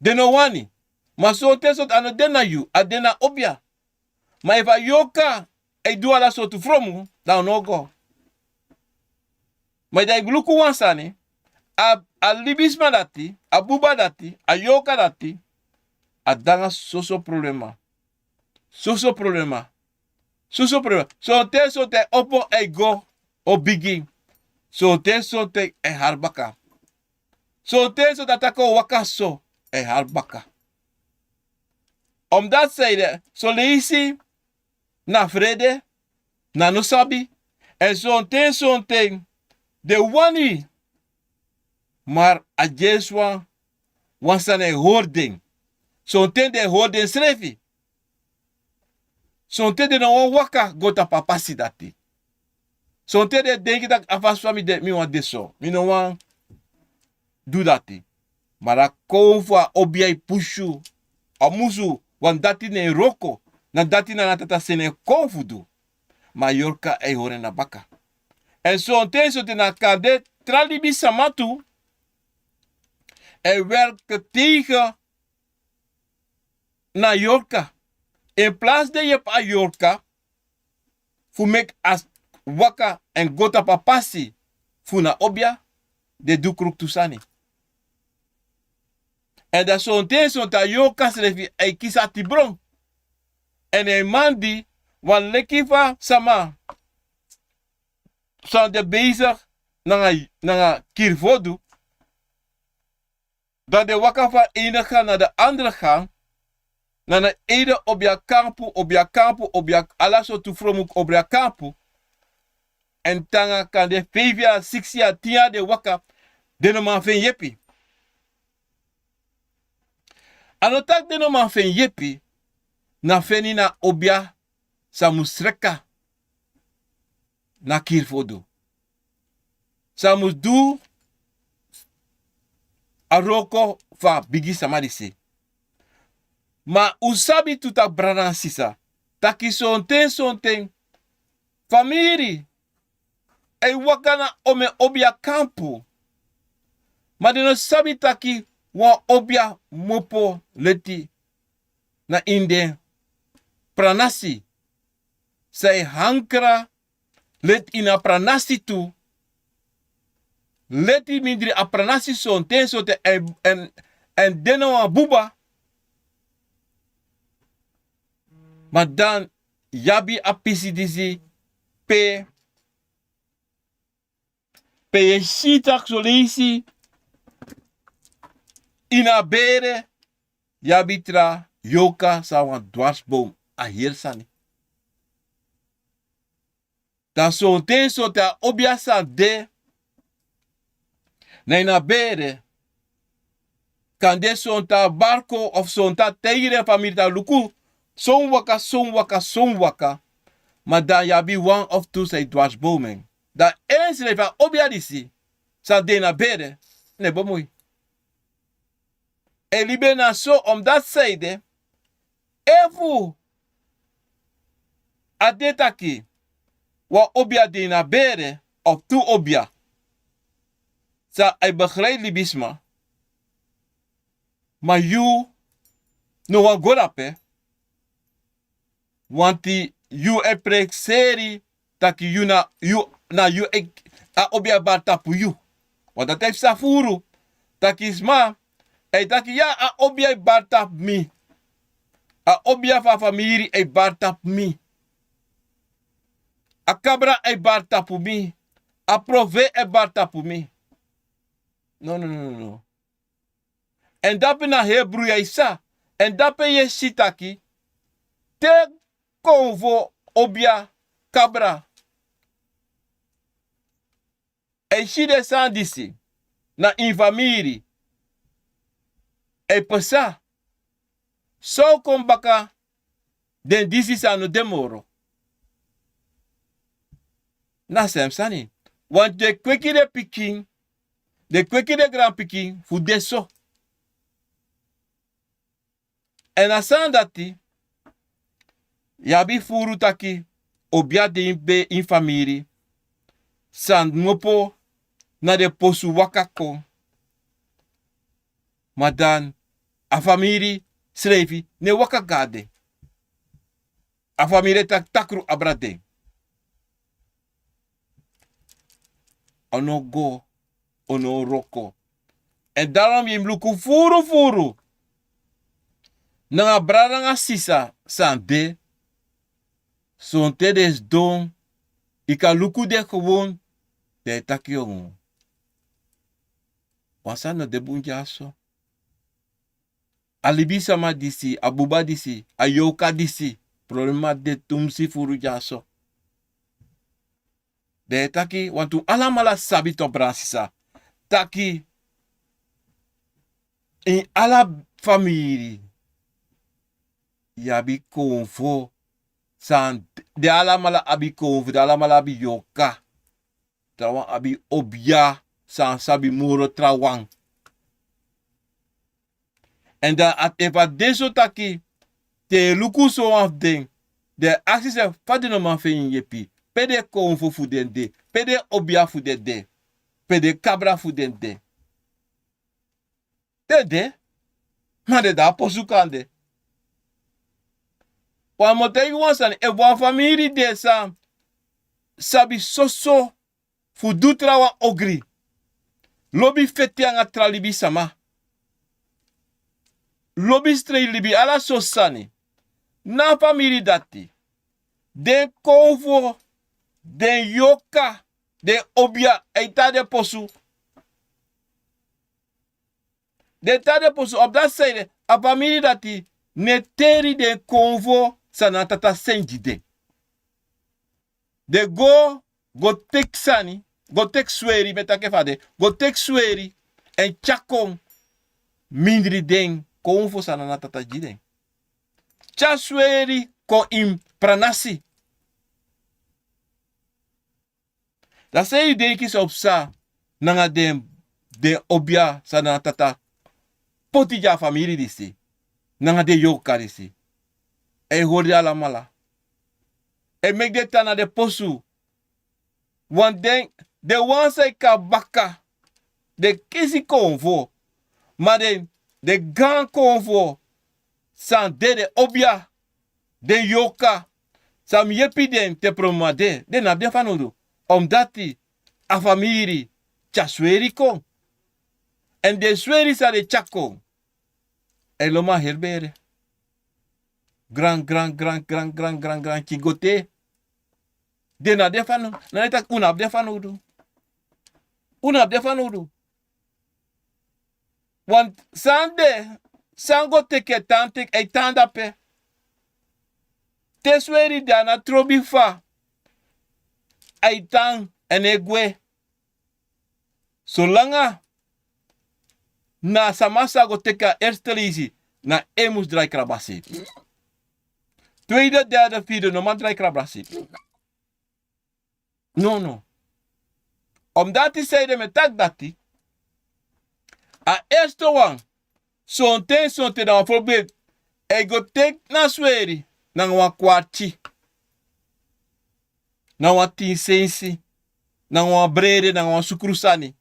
Den no wani. Ma sonten sonten a no de na yu, a de na obia. Ma efu a yorka e du ala sortu fromu, dan a no o go. Ma dan yu mus luku wan sani. A libisma dati, a buba dati, a yorka dati, a de nanga soso problema. Soso problema. Soso problema. Sonten sonten a opo e go o bigi. Sonten sonten e hari baka. Sonten sonten a taki o waka so e hari baka. Omdati seide soleisi na frede, na no sabi. Èn sonten sonten den wani, ma a dyesi wan sani e hori den. Sonten den e hori densrefi. Sonten den no wani waka go tapu a pasi dati. Sonten den e denki tak' a fasi fa mi de mi wani de so, mi no wani du dati. Ma dan kon fu a obia e pusu. A musu, wan dati ne en wroko. Na dati na na tata seni en kon fu du. Ma a yorka e hori en na baka. Èn sonten sonten na kande tra libisama tu e werke tegen na yorka. In plasi den yepi a yorka fu meki a waka èn go tapu a pasi fu na obia, den du kruktu sani. Èn dan sonten sonten a yorka srefi e kisi a tibron. Èn en mandi wan leki fa sama san de beisigi nanga kirfodu. Dan den waka fu a eini gan na den andra gan. Na den eini obi a kampu obi a kampu obi a ala sortu fromu obi a kampu. Èn te nanga kande feifi yari siksi yari tin yari den waka, den no man fu en yepi. A no taki den no man fu en yepi. Na feni na obia san mus sreka na kiri fu o du. San mus du a wroko fu a bigi sama disi. Ma un sabi tu taki brada nanga sisa taki sonten sonten famiri e waka na omen obia kampu. Ma den no sabi taki wan obia mopo leti na ini den pranasi san e hankra leti ini a pranasi tu. Leti mindri a pranasi sonten sonten èn den na wan buba. Ma dan yu abi a pisi disi pe pe yu e si taki soleisi ini a bere yu abi tra yoka san wan dwarsboom a heri sani. Dan sonten sonten a obia san de na ini a bere kande sonten a barko of sonten a taigi den famiri taki luku son waka son waka son waka. Ma dan yu abi wan of tu san yu dwarsboom en. Dan ensrefi a obia disi san de ini a bere no e bemoi. E libi en na so omdati san ede Efu a de taki wan obia de ini a bere of tu obia, san a e begrijp libisma, ma yu no wani go dape, wanti yu e prekseri taki yu na yu na yu e a obia e bari tapu yu. Wan dati e psa furu taki sma e taki ya a obia e bari tapu mi. A obia fu a famiri e bari tapu mi. A kabra e bari tapu mi. A prove e bari tapu mi. No no no no no. Èn dape na hebru yu e sa. Èn dape yu e si taki te konfo obia kabra e si den sani disi na ini famiri e pasa. San o kon baka den disi san no de moro. Na sem sani. Wantu den kweki den pikin den kweki den granpikin fu de so. Èn a sani dati yu abi furu taki obia de ini famiri san kmopo na den posu waka kon. Ma dan a famiri srefi no e waka go na den. A famiri e taki takru abra den. A no go, a no wroko. Èn daron yu mus luku furu furu nanga brada nanga sisa san de. Sonten den sidon yu kan luku den gewon. Den e taki yu wan sani no de bun dyaso. A libisama disi a buba disi a yorka disi problema de tumsi furu dyaso. Den e taki wantu alamala sabi to brada sisa taki ini ala famiri yu abi konfo. San den alamala abi konfo den alamala abi yorka. Trawan abi obia san sabi moro trawan. Èn dan efu a de so taki te yu e luku sowan fu den den e aksi srefi fa den no man feni yepi? Pe den konfo fu den de? Pe den obia fu den de? Pe den kabra fu den de? Den de. Ma den de a posu kande. Wan mi o taigi wan sani efu wan famiri de san sabi soso fu du trawan ogri, lobi feti anga tra libisama, lobi strei libi ala sosi sani. Na a famiri dati den konfo, den yorka, den obia e tan na den posu. Den tan na den posu ofu dati saide a famiri dati no e teri den konfo san na a tata seni gi den. Den go go teki sani, go teki sweri mi e taki en fa a de, go teki sweri èn tyari kon mindri den konfo san na a tata gi den. Tyari sweri kon ini pranasi. Dan san yu denki san o psa nanga den obia san na a tata poti gi a famiri disi nanga den yorka disi? A e hori den alamala. A e meki den tan na den posu. Wan den den wan san e kon na baka den kisi konfo. Ma den den gaan konfo san de den obia, den yorka san mus yepi den te problema de den no abi den fanowdu. Omdati a famiri tyari sweri kon. Èn den sweri san den tyari kon e lobi a heri bere. Gran gran gran gran gran gran gran kin go te. Den no abi den fanowdu. Na den taki un no abi den fanowdu. Un no abi den fanowdu. Wan san de san go teki e tan teki e tan dape. Te sweri de a na trobi fa a e tan èn e gwe. Solanga na a sama san go teki a erste leisi na en mus drai krabasi. Tweide derde fide no man drai krabasi. Nono. Omdati saide mi e taki dati a erste wan sonten sonten na wan forbed. A e go teki na sweri nanga wan kwarti, nanga wan tin sensi, nanga wan brede, nanga wan sukru sani.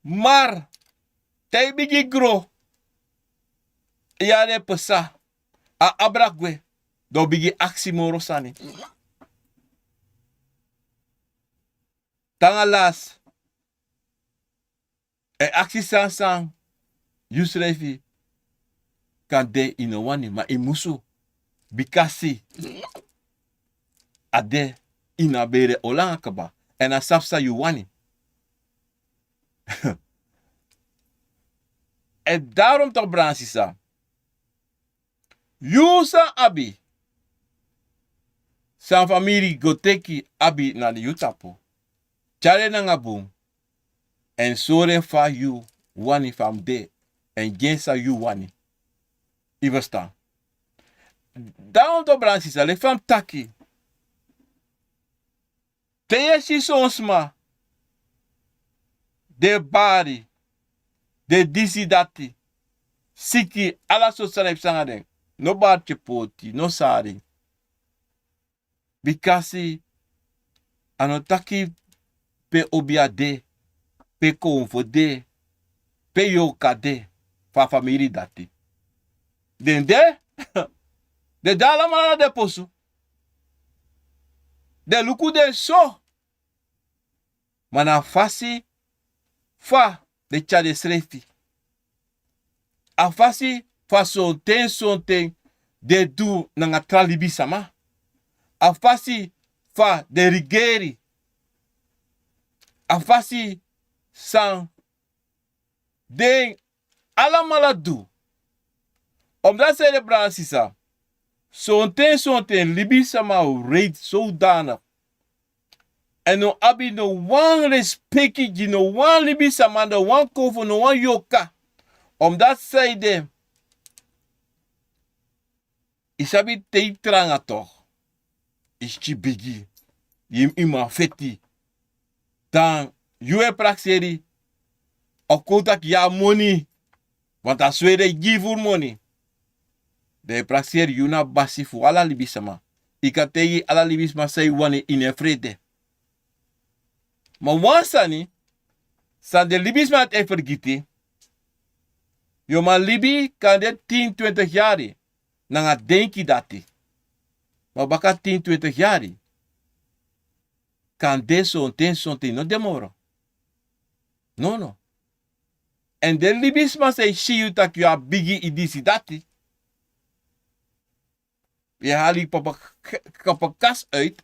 Mar te yu bigin gro, yu yari e pesa, a abra gwe, dan un bigin aksi moro sani. Te nanga lasi e aksi san san yusrefi kan de, yu no wani, ma yu musu, bikasi a de, yu no abi ere o langa kaba, èn a sabi san yu wani. Èn darom tok' bransisa, yu san abi, san famiri go teki abi na yu tapu, tyari en nanga bun, èn sori en fa yu wani fa a mus de, èn gi en san yu wani. Yu ferstan? Darom tok' bransisa, leki fa mi taki, te yu e si son sma den e bari, den e disi dati, siki, ala sortu sani e psa nanga den. No bari tyepoti, no sari. Bikasi a no taki pe obia de, pe konfo de, pe yorka de fu a famiri dati. Den de, den de alamala na den posu. Den luku den so. Ma na a fasi fa den tyari densrefi. A fasi fa sonten sonten den du nanga tra libisama. A fasi fa den rigeri. A fasi san den alamala du. Omdati san ede, brada, sisa, sonten sonten libisama o reiti sowdanig. Èn no abi no wan respeki gi no wan libisama, no wan konfo, no wan yorka. Omdati san ede, yu sabi, te yu tranga tok', yu sikin bigi, yu, yu man feti. Dan yu e prakseri, a kon taki yu abi moni, want a sweri e gi furu moni. Dan yu e prakseri, yu na basi fu ala libisama. Yu kan taigi ala libisama san yu wani, yu no e frede. Ma wan sani san den libisma dati e fergiti, yu o man libi kande tin, twintig yari nanga denki dati. Ma baka tin, twintig yari, kande sonten sonten yu no de moro. Nono. Èn den libisma san e si yu taki yu abi bigi, yu disi, dati, yu e hali papa, papa kas uit.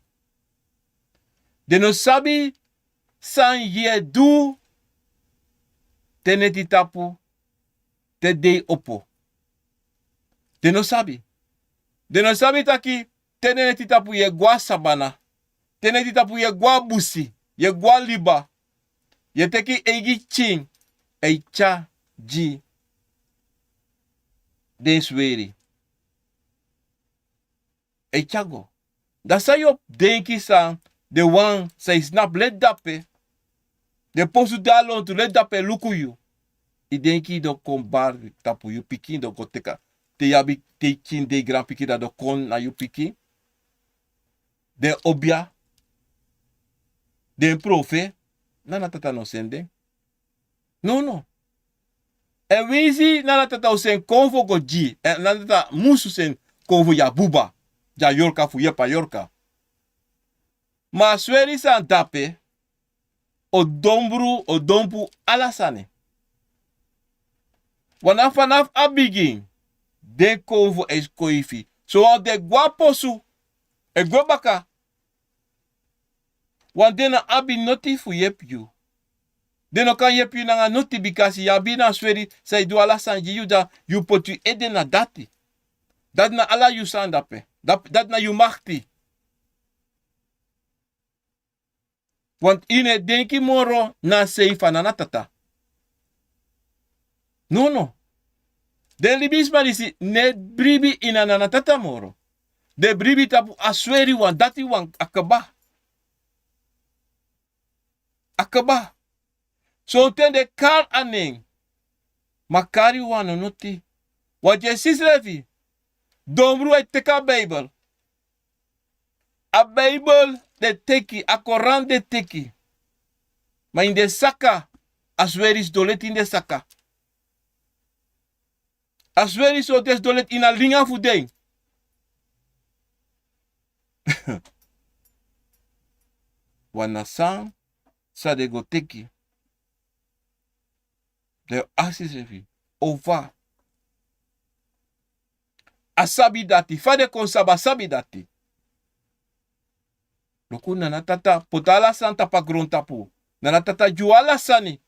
Den no sabi san yu e du te neti tapu, te dei opo. Den no sabi. Den no sabi taki te neti tapu yu e go na sabana. Te neti tapu yu e go na busi, yu e go na liba. Yu e teki yu eigi pikin, e tyari gi den sweri. E tyari go. Dan san yu o denki, san den wan san yu snapu leti dape, den posu de a lontu leti dape e luku yu, yu denki den o kon bari tapu yu pikin, den o kon teki a, te yu abi, te yu pikin de, yu granpikin, dan den o kon na yu pikin? Den obia, den profe, Nana Tata no seni den. Nono. Èn winsi Nana Tata o seni konfo go gi, èn Nana Tata musu seni konfo gi a buba, gi a yorka fu yepi a yorka. Ma a sweri san dape, o donbru, o donpu ala sani. Wan na fanafu a bigin, den konfo e koifi. Sowan den e go na posu, e gwe baka. Wan den no abi noti fu yepi yu. Den no kan yepi yu nanga noti, bikasi yu abi na a sweri san e du ala sani gi yu, dan yu poti yu ede na dati. Dati na ala yu sani dape. Dati, dati na yu makti. Want yu no e denki moro na a sei fu a Nana Tata. Nono. Den libisma disi no e bribi ini a Nana Tata moro. Den e bribi tapu a sweri wan, dati wan, a kaba. A kaba. Sonten den kari a nen, ma kari wan no noti. Wan dyesi srefi. Donbru e teki a Bijbel. A Bijbel den teki, a Koran den teki. Ma ini den saka, a sweri sidon leti ini den saka. A sweri sidon leti ini a linga fu den. Wan na san san den go teki. Den o aksi srefi, o fa a sabi dati, fa den kon sabi a sabi dati. Luku, Nana Tata poti ala sani tapu a grontapu. Nana Tata gi unu ala sani.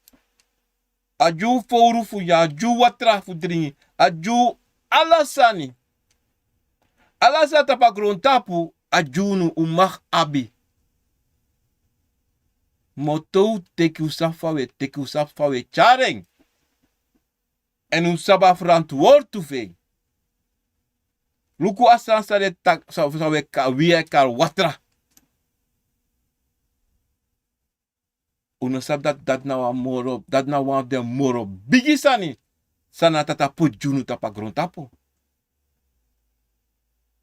A gi unu fowru fu nyan, a gi unu watra fu dringi, a gi unu ala sani. Ala sani tapu a grontapu a gi unu, un mag abi. Ma te un teki, un sabi fa un e teki, un sabi fa un e tyari en. Èn un sabi a ferantwortu fu en. Luku a sani san den taki, san, san un e ka-, wi e kari watra. Un no sabi dati, dati na wan moro, dati na wan fu den moro bigi sani san Nana Tata poti gi unu tapu a grontapu.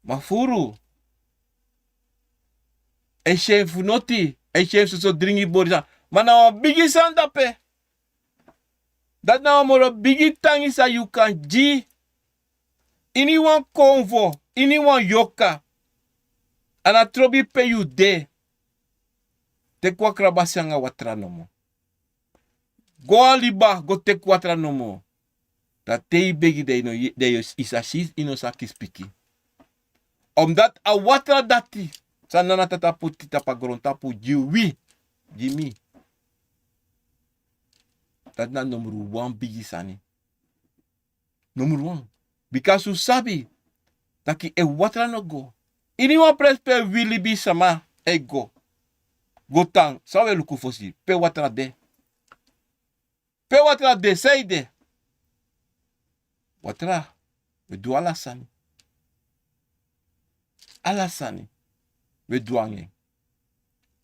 Ma furu, e si en fu noti, e si en fu soso dringi bori sani. Ma na wan bigi sani dape. Dati na wan moro bigi tangi san yu kan gi. Ini wan konfo, ini wan yorka, a no trobi pe yu de. Teki wan krabasi anga watra nomo. Go a liba go teki watra nomo. Dan te yu begi dan yu no, dan yu sa si, yu no sa kisi piki. Omdat a watra dati san Nana Tata poti tapu a grontapu gi wi, gi mi. Dati na nomru wan bigi sani. Nomru wan. Bika un sabi taki efu watra no go, ini wan presi pe wi libisama e go, go tan, san un e luku fosi? Pe watra de? Pe watra de, san ede? Watra, wi e du ala sani. Ala sani wi e du anga en.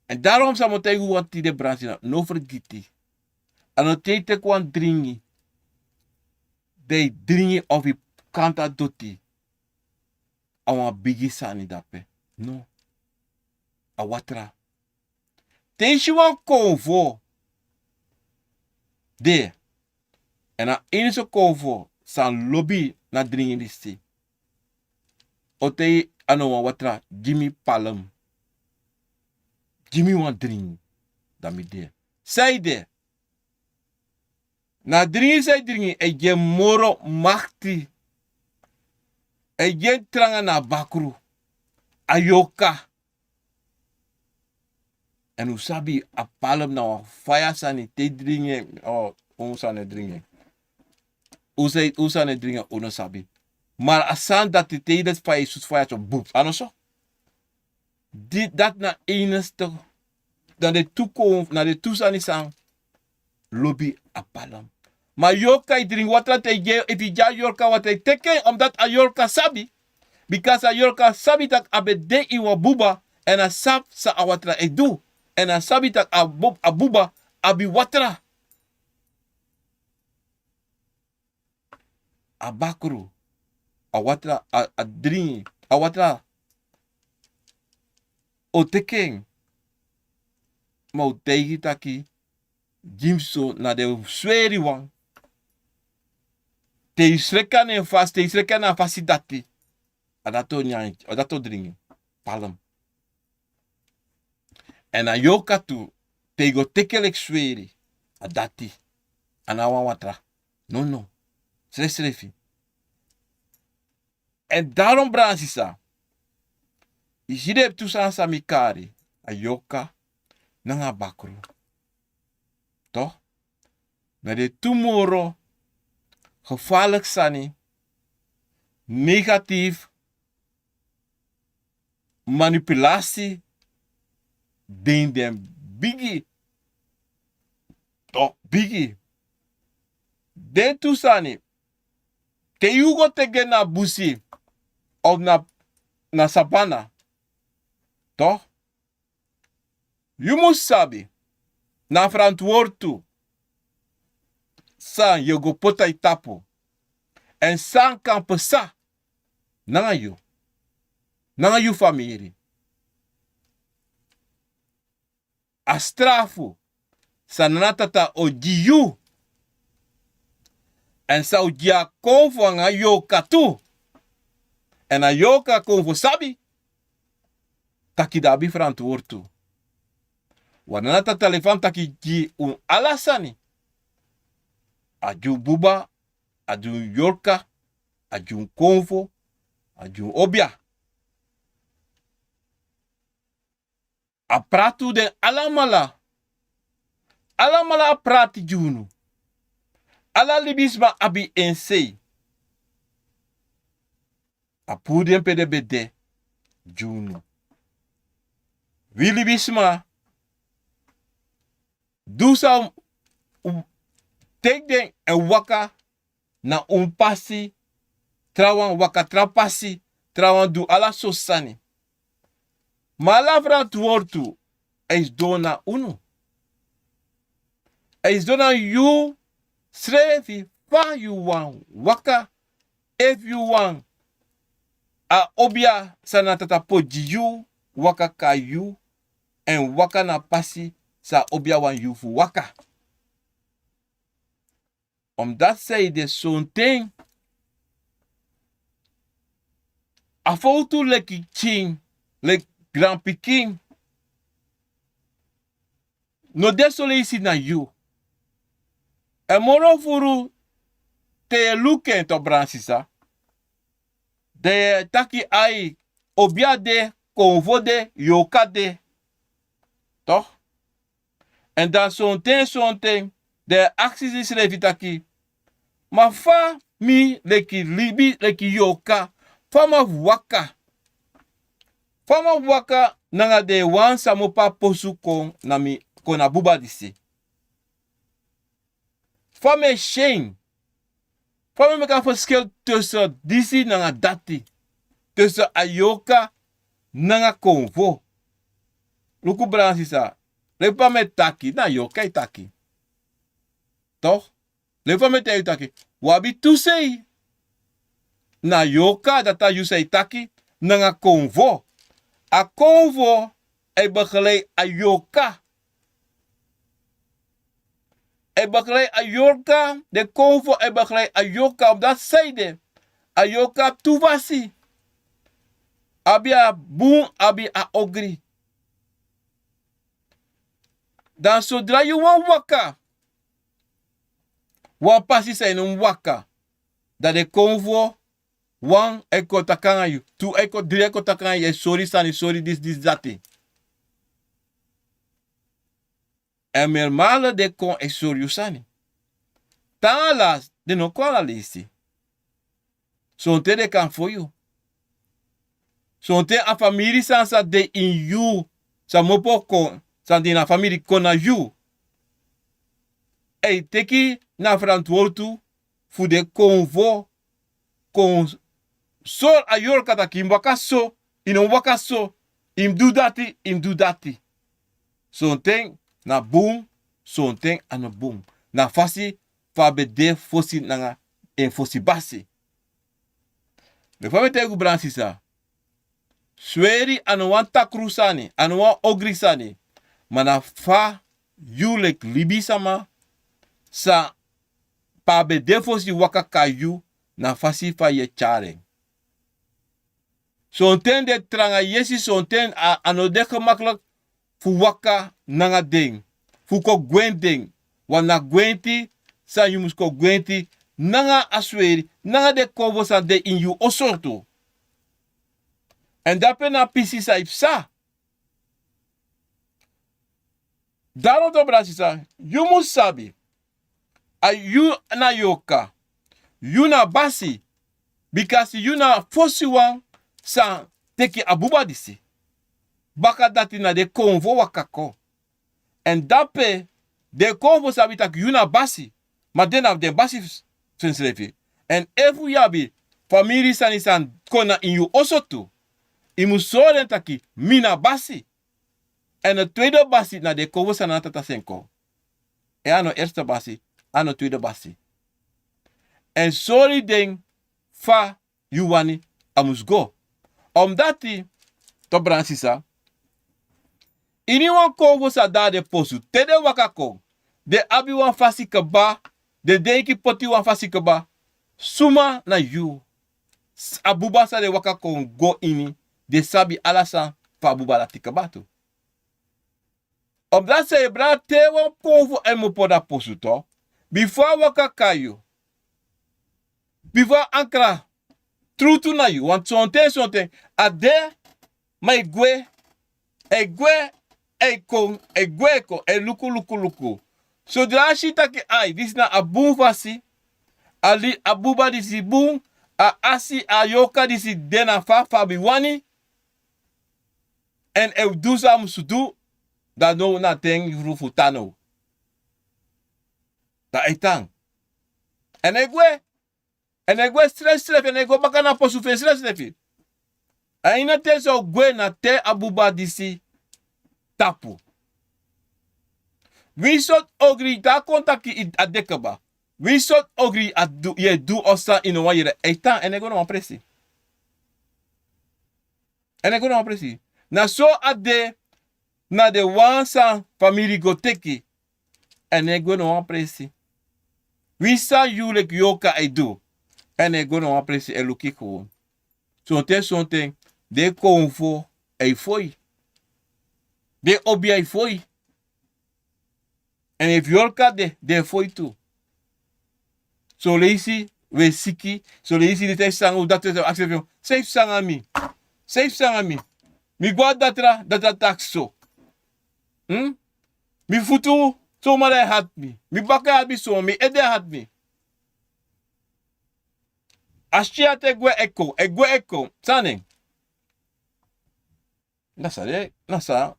Èn daarom san mi o taigi wan tide bransi na, no fergiti. A no te yu teki wan dringi, dan yu dringi of yu kanta doti. A wan bigi sani dape. No. A watra. Te yu si wan konfo de, èn a ini so konfo san lobi na dringi disi, o taigi a no wan watra, gi mi palm. Gi mi wan dringi. Dan mi de. San ede? Na dringi san yu dringi e gi en moro makti. E gi en tranga na bakru. A yorka. Èn un sabi a palm na wan faya sani, te yu dringi en, o, un sani e dringi en. Un sani e dringi en, un no sabi. Ma a sani dati te yu leti faya, yu sutu faya so, bup, a no so? Di, dati na enigste, na den tu kon, na den tu sani san lobi a palm. Ma yorka, yu dringi watra te yu gi en, efu yu gi a yorka watra, yu teki en, omdat a yorka sabi. Bika a yorka sabi taki a ben de ini wan buba, èn a sabi san a watra e du. Èn a sabi taki a bu-, a buba abi watra. A bakru, a watra, a, a dringi, a watra. O teki en, ma o taigi taki, gi mi so, na den sweri wan. Te yu sreki na en fasi, te yu sreki na a fasi dati, a dati o nyan, a dati o dringi. Palm. Èn a yorka tu, te yu go teki en leki sweri, a dati. A no wan watra. No, no. Srefisrefi. Èn daarom, brada, sisa, yu si den tu sani san mi kari, a yorka nanga a bakru. Toch? Na den tu moro gevaarlijk sani, negatief, manipulatie, den, den bigi. Toch, bigi. Den tu sani, te yu go teki en na busi, of na, na sabana, toch? Yu mus sabi, na ferantwortu san yu o go poti na yu tapu. Èn san kan pasa nanga yu, nanga yu famiri. A strafu san Nana Tata o gi yu, èn san o gi a konfo anga yorka tu. Èn a yorka konfo sabi taki den abi frantwortu. Wan Nana Tata leki fa mi taki gi un ala sani. A gi un buba, a gi un yorka, a gi un konfo, a gi un obia. A prati den alamala. Alamala a prati gi unu. Ala libisma abi en sei. A puru den pe den ben de gi unu. Wi libisma du san un teki den èn waka na un pasi, trawan waka tra pasi, trawan du ala sosi sani. Ma ala frantwortu e sidon na unu. E sidon na yu srefi fa yu wani waka, efu yu wani a obia san Nana Tata poti gi yu waka kon na yu, èn waka na pasi san a obia wani yu fu waka. Omdat sei de sonten a fowtu leki pikin, leki granpikin, no de soleisi na yu. Èn moro furu te yu e luku en, to, bransisa, dan yu e taki ai, obia de, konfo de, yorka de. Toch? Èn dan sonten sonten dan yu e aksi yusrefi taki: ma fa mi leki libi, leki yorka, fa mi abi fu waka? Fa mi abi fu waka nanga den wan san mi opo a posu kon na mi, kon na buba disi? Fa mi e si en? Fa mi e meki a ferskel tusun disi nanga dati, tusun a yorka nanga konfo? Luku, bransisa, leki fa mi e taki, na yorka e taki. Toch? Leki fa mi e taigi yu taki wi abi tu sei. Na yorka, dati a yu san e taki, nanga konfo. A konfo e begeleid a yorka. E begeleid a yorka, den konfo e begeleid a yorka. Omdat sei de, a yorka tu fasi. Abi a bun, abi a ogri. Dan sodra yu wani waka wan pasi san yu no mu waka, dan den konfo, wan e kon taki nanga yu, tu e kon, dri e kon taki nanga yu, e sori sani, sori disi, disi, dati. Èn meermalen den kon e sori yu sani. Te ala, den no kon ala leisi. Sonten den kan fon yu. Sonten a famiri san sa de ini yu, san mi opo kon, san de ini a famiri kon na yu, e teki na frantwortu fu den konfo kon sori a yorka taki yu mu waka so, yu no mu waka so, yu mu du dati, yu mu du dati. Sonten na bun, sonten a no bun. Na fasi fa a ben de fosi nanga en fosi basi. Leki fa mi e taigi yu, bransisa, sweri a no wan takru sani, a no wan ogri sani. Ma na fa yu leki libisama san pe a ben de fosi waka kon na yu, na fasi fa yu e tyari en. Sonten den tranga yesi, sonten a, a no de gemakkelijk fu waka nanga den, fu kon gwenti den. Want na gwenti san yu mus kon gwenti nanga a sweri, nanga den konfo san de ini yu oso tu. Èn dape na pisi san e psa. Daarom toch, brada, sisa, yu mus sabi, a yu na yorka, yu na basi, bikasi yu na a fosiwan san teki a buba disi. Baka dati na den konfo waka kon. Èn dape den konfo sabi taki yu na basi, ma den na den basi fu ensrefi. Èn efu yu abi famiri sani san kon na ini yu oso tu, yu mus sori den taki mi na basi. Èn a tweede basi na den konfo san na tata sen kon. Èn a no eerste basi, a no tweede basi. Èn sori den fa yu wani a mus go. Omdati, to bransisa, iniwan konfo sa de na den posu te den waka kon, den abi wan fasi kaba, den denki poti wan fasi kaba. Suma na yu? A buba san den waka kon go ini, den sabi ala san fu a buba dati kaba tu. Omdati san yu e brada te wan konfo e mopo na posu to, bifo a waka kai yu, bifo a ankra trutu na yu, want sonten sonten a de, ma e gwe, e gwe, e kon, e gwe, e kon, e luku luku luku. Sodra a si taki ai, disi na a bun fasi, a buba disi bun, a asi, a yorka disi de na fa fa mi wani. Èn efu du san a musu du, dan now na ten yuru fu tan now. Dan a e tan. Èn a e gwe. Èn a e gwe srefsrefi, èn a e go baka na posu fu en srefsrefi. A ini a ten san a o gwe na te a buba disi tapu. Winsi sortu ogri yu tan kon taki a de kaba. Winsi sortu ogri yu e du, yu no wani yere, a e tan, èn a e go na wan presi. Èn a e go na wan presi. Na so a de na den wan san famiri go teki. Èn a e go na wan presi. Winsi san yu leki yorka e du, èn a e go na wan presi e luku yu. Sonten sonten den konfo e foi. Den obia e foi. Èn efu yorka de, den e foi tu. Son leisi wi e siki, son leisi den e taki san unu datra, san wi aksi fu yu, san fu san a mi? San fu san a mi? Mi go a datra, datra taki so. Mi futu, son mara e hati mi. Mi baka e hati mi, son mi ede e hati mi. A si a te gwe e kon, e gwe e kon. San na en? Na san, na san,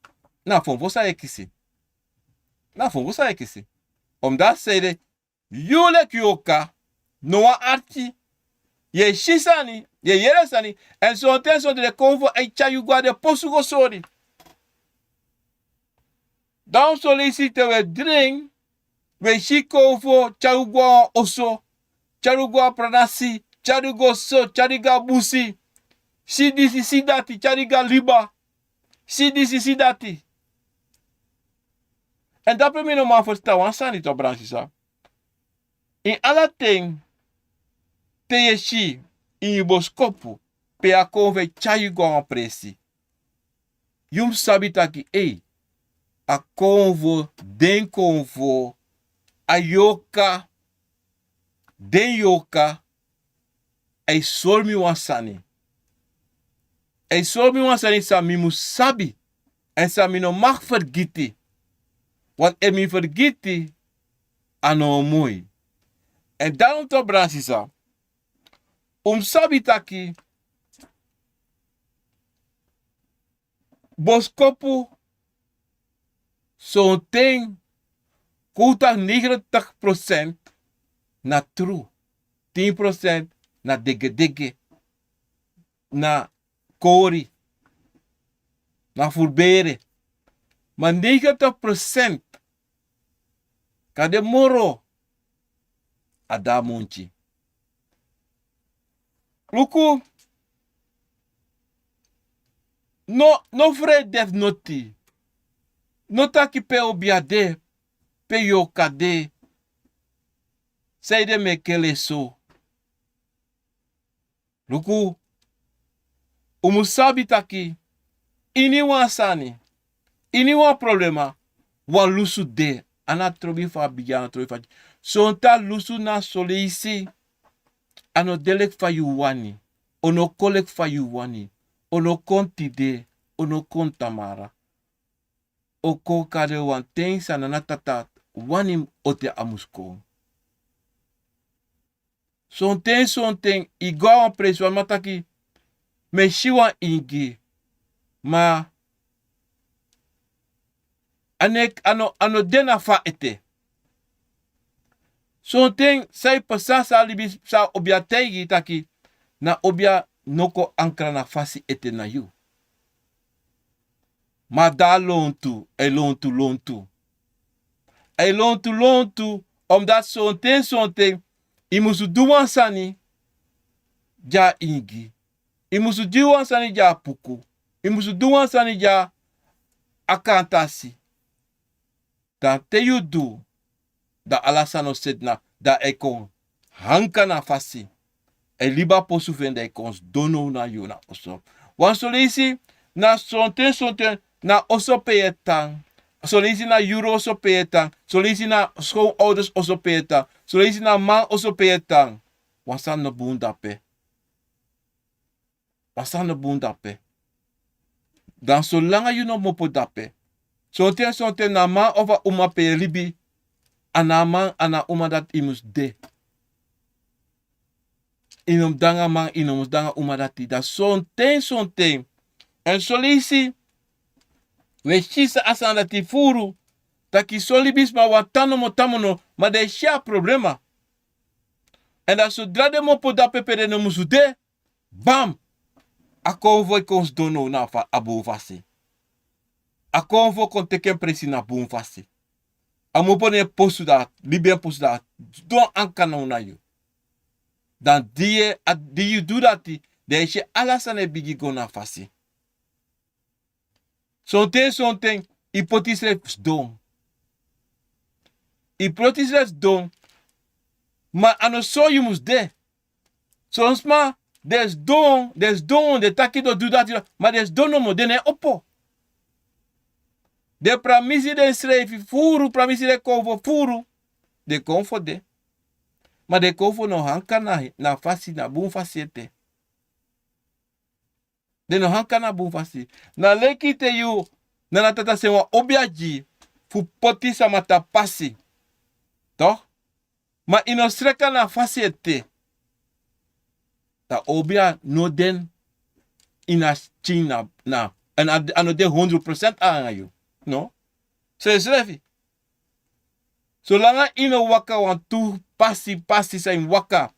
na fonfo san yu e kisi. Na fonfo san yu e kisi. Omdati san ede, yu leki yorka, no wan arki, yu e si sani, yu e yere sani, èn sonten sonten den konfo e tyari yu go a den posu go sori. Dan son leisi te wi e dren, wi e si konfo tyari yu go a wan oso, tyari yu go a pranasi, tyari yu go so, tyari yu go a busi. Si disi, si dati, tyari yu go a liba. Si disi, si dati. Èn dape mi no man ferstan wan sani tu, a bransisa. Ini ala ten te yu e si ini boskopu pe a konfo e tyari yu go a wan presi, yu mus sabi taki, ei, a konfo, den konfo, a yorka, den yorka, a e sori mi wan sani. A e sori mi wan sani san mi mus sabi, èn san mi no mag fergiti. Want efu mi fergiti, a no o moi. Èn dan un tu, a bransisa, un mus sabi taki boskopu, sonten, kon un taki negentig procent na tru, tin procent na degedege, na kori, na furbere. Ma negentig procent kan de moro, a de a munti. Luku, no, no frede fu noti. No taki pe obia de, pe yorka de, sanede meki en leki so. Luku, un mus sabi taki, ini wan sani, ini wan problema, wan lusu de. A na trobi fu a bigin, a na trobi fu a dyaso. Sonten a lusu na son leisi, a no de leki fa yu wani, o no kon leki fa yu wani, o no kon tide, o no kon tamara. O kon kari wan ten san a na tata wani, o ten a mus kon. Sonten sonten i go a wan presi, wan man taki, mi e si wan ingi, ma a no, a no de na fa ete. Sonten san i pasa, san a libi, san obia taigi i taki, na obia no kon ankra na fasi ete na yu. Ma a de a lontu, a e lontu lontu. A e lontu lontu, omdati sonten sonten i musu du wan sani, gi a ingi. I musu du wan sani gi a puku. I musu du wan sani gi a kantasi. Dan te yu du, dan ala sani o seti na, dan a e kon hanka na fasi. A e libi a posu fu en, dan a e kon sidon now na yu na oso. Wan son leisi na sonten sonten na oso pe yu e tan. Son leisi na yuru oso pe yu e tan. Son leisi na skownouders oso pe yu e tan. Son leisi na man oso pe yu e tan. Wan sani no bun dape. Wan sani no bun dape. Dan solanga yu no kmopo dape, sonten sonten na a man ofu a uma pe yu e libi, a na a man, a na a uma dati yu mus de. Yu no mus de nanga a man, yu no mus de nanga a uma dati. Dan sonten sonten, èn son leisi wi e si san a sani dati furu, taki son libisma wani tan nomo tan nomo, ma den e si a problema. Èn dan sodra den kmopo dape pe den no musu de, bam! A konfo e kon sidon now na a bun fasi. A konfo kon teki en presi na bun fasi. A kmopo na en posu, dan a libi en posu, dan a sidon hanka now na yu. Dan di yu e, a di yu du dati, dan yu e si ala sani e bigin go na fasi. Sonten sonten yu poti yusrefi sidon. Yu poti yusrefi sidon, ma a no so yu mus de. Son sma, den sidon, den sidon, den taki den o du dati, ma den sidon nomo, den no e opo. Den pramisi densrefi furu, pramisi den konfo furu, den konfo de. Ma den konfo no hanka na, na fasi, na bun fasi ete. Den no hanka na bun fasi. Na leki te yu, Nana Tata seni wan obia gi yu fu poti sama tapu pasi. Toch? Ma yu no sreka na a fasi ete. Dan obia no de ini a skin na, na, èn a, a no de hondro prosent nanga yu. No? Srefsrefi. Solanga yu no waka wantu pasi, pasi san yu mus waka.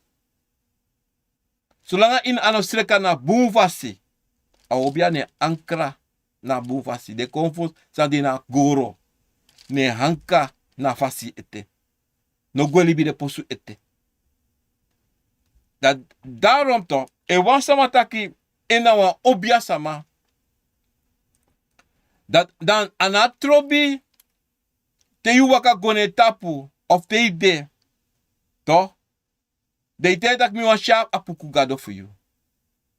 Solanga yu no, a no sreka na bun fasi. A obia no e ankra na bun fasi. Den konfo san de na goro no e hanka na fasi ete. No gwe libi den posu ete. Dan daarom toch, efu wan sama taki en na wan obia sama, dan, dan a no trobi te yu waka go na en tapu, of te yu de, toch, dan yu taigi taki mi wani si a puku gado fu yu.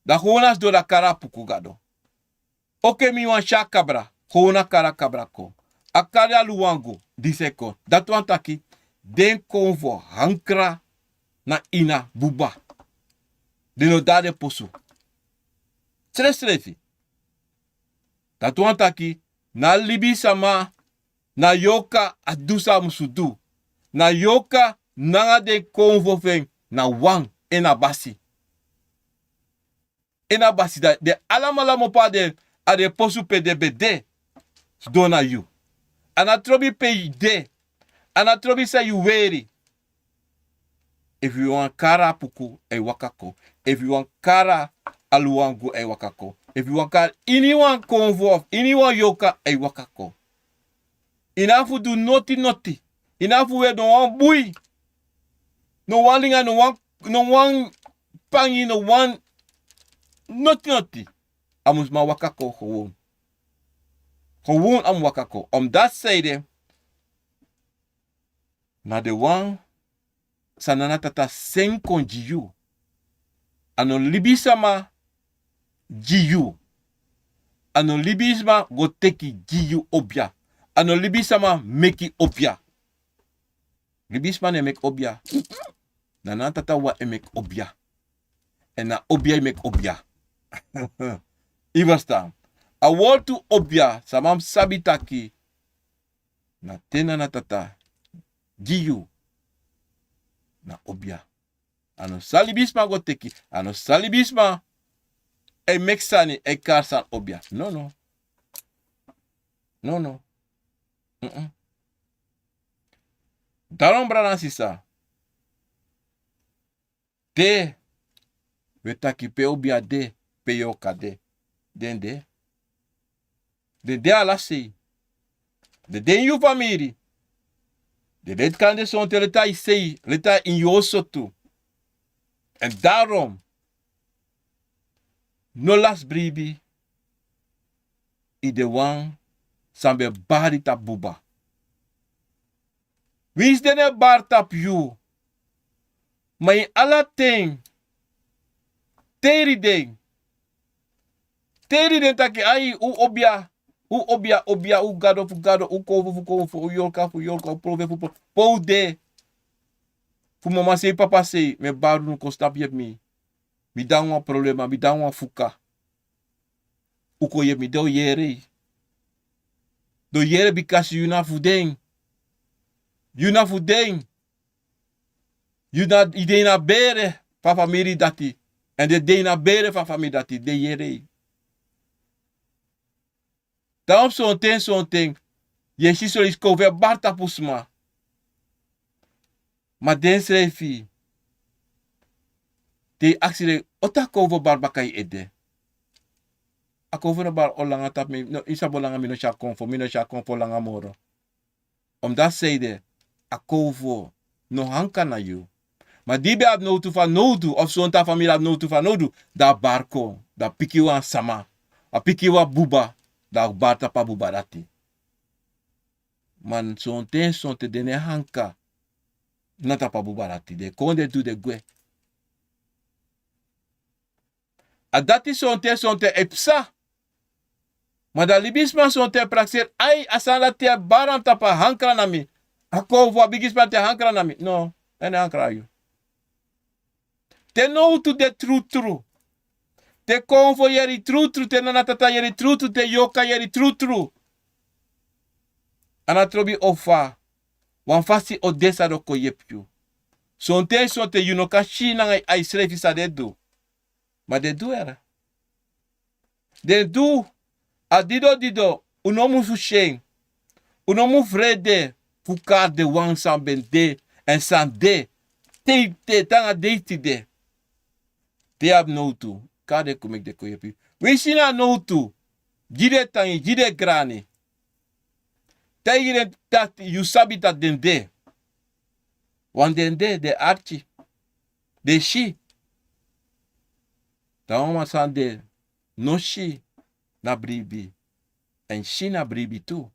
Dan gewoon a sidon, dan kari a puku gado. Oké, mi wani si a kabra, gewoon a kari a kabra kon. A kari a luwangu, disi e kon. Dati wani taki den konfo ankra na ini a buba. Den no de na den posu. Srefsrefi. Dati wani taki na libisama, na yorka a du san a musu du. Na yorka nanga den konfo fu en na wan, en na basi. En na basi, dan den alamala kmopo a den, a den posu pe den ben de sidon na yu. A no trobi pe yu de. A no trobi san yu weri. Efu yu wani kari a puku, a e waka kon. Efu yu wani kari a luwangu, a e waka kon. Efu yu wani kari iniwan konfo, iniwan yorka, a e waka kon. Yu no abi fu du noti noti. Yu no abi fu weri no wan bui, no wan linga, no wan, no wan pangi, no wan noti noti. A mus man waka kon gewoon. Gewoon a mus waka kon. Omdat san ede, na den wan san Nana Tata seni kon gi yu. A no libisama gi yu. A no libisma go teki gi yu obia. A no libisama meki obia. Libisma no e meki obia. Na Nana Tata wawan e meki obia. Èn na obia e meki obia. Yu e ferstan? A wortu obia, sama mus sabi taki na te Nana Tata gi yu, na obia. A no san libisma go teki, a no san libisma e meki sani, e kari sani obia. Nono. Nono. Mm-mm. Daarom, brada nanga sisa, te wi e taki pe obia de, pe yorka de, den de. Den de ala sei. Den de ini yu famiri. Den de kan de sonten leti a yu sei, leti a ini yu oso tu. Èn daarom, No lasi bribi. I de wan san ben bari tapu buba. Winsi den no e bari tapu yu, ma ini ala ten, teri den. Teri den taki ai, un obia, un obia, obia, un gado fu gado, un kowfu fu kowfu, un yorka fu yorka, un profe fu profe. Pe un de, fu mama sei, papa sei, mi e bari unu, kon snapu yepi mi. Mi de na wan problema, mi de na wan fuka. Un kon yepi mi, den o yere. Den o yere bikasi yu na fu den. Yu na fu den. Yu na, i de na bere fu a famiri dati. Èn den de na bere fu a famiri dati, den yere. Dan sonten sonten yu e si son leisi kowfu e bari tapu sma. Ma densrefi, te yu aksi den, o taki kowfu o bari baka yu ede. A kowfu no bari o langa tapu mi, no, yu sabi o langa mi no si a kowfu, mi no si a kowfu langa moro. Omdati seide, a kowfu no hanka na yu. Ma di yu ben abi nowtu fanowdu, of sonten a famiri abi nowtu fanowdu, dan a bari kon, dan a piki wan sama, a piki wan buba, dan a bari tapu a buba dati. Ma sonten sonten den no e hanka na tapu a buba dati, den kon, den du, den gwe. A dati sonten sonten e psa. Ma dan libisma sonten e prakseri, ai, a sani dati e bari na mi tapu a hankra na mi. A kowfu, a bigisma dati e hankra na mi. No, a no e hankra na yu. Te nowtu de trutru, te kowfu yere trutru, te nanatata yere trutru, te yorka yere trutru, a no trobi o fa, wan fasi o de san den o kon yepi yu. Sonten sonten yu no kan si nanga yu ai srefi san den du. Ma den du, yere. Den du. A dido dido, un no musu si en. Un no mu frede fu kari den wan san ben de, èn san de, te, te, te nanga dei tide. Te yu abi nowtu, kari den kon meki den kon yepi yu. Winsi na nowtu, gi den tangi, gi den grani. Taigi den dati yu sabi dati den de. Want den de, den arki. Den si. Dan wan man san de no si na bribi, èn si na bribi tu.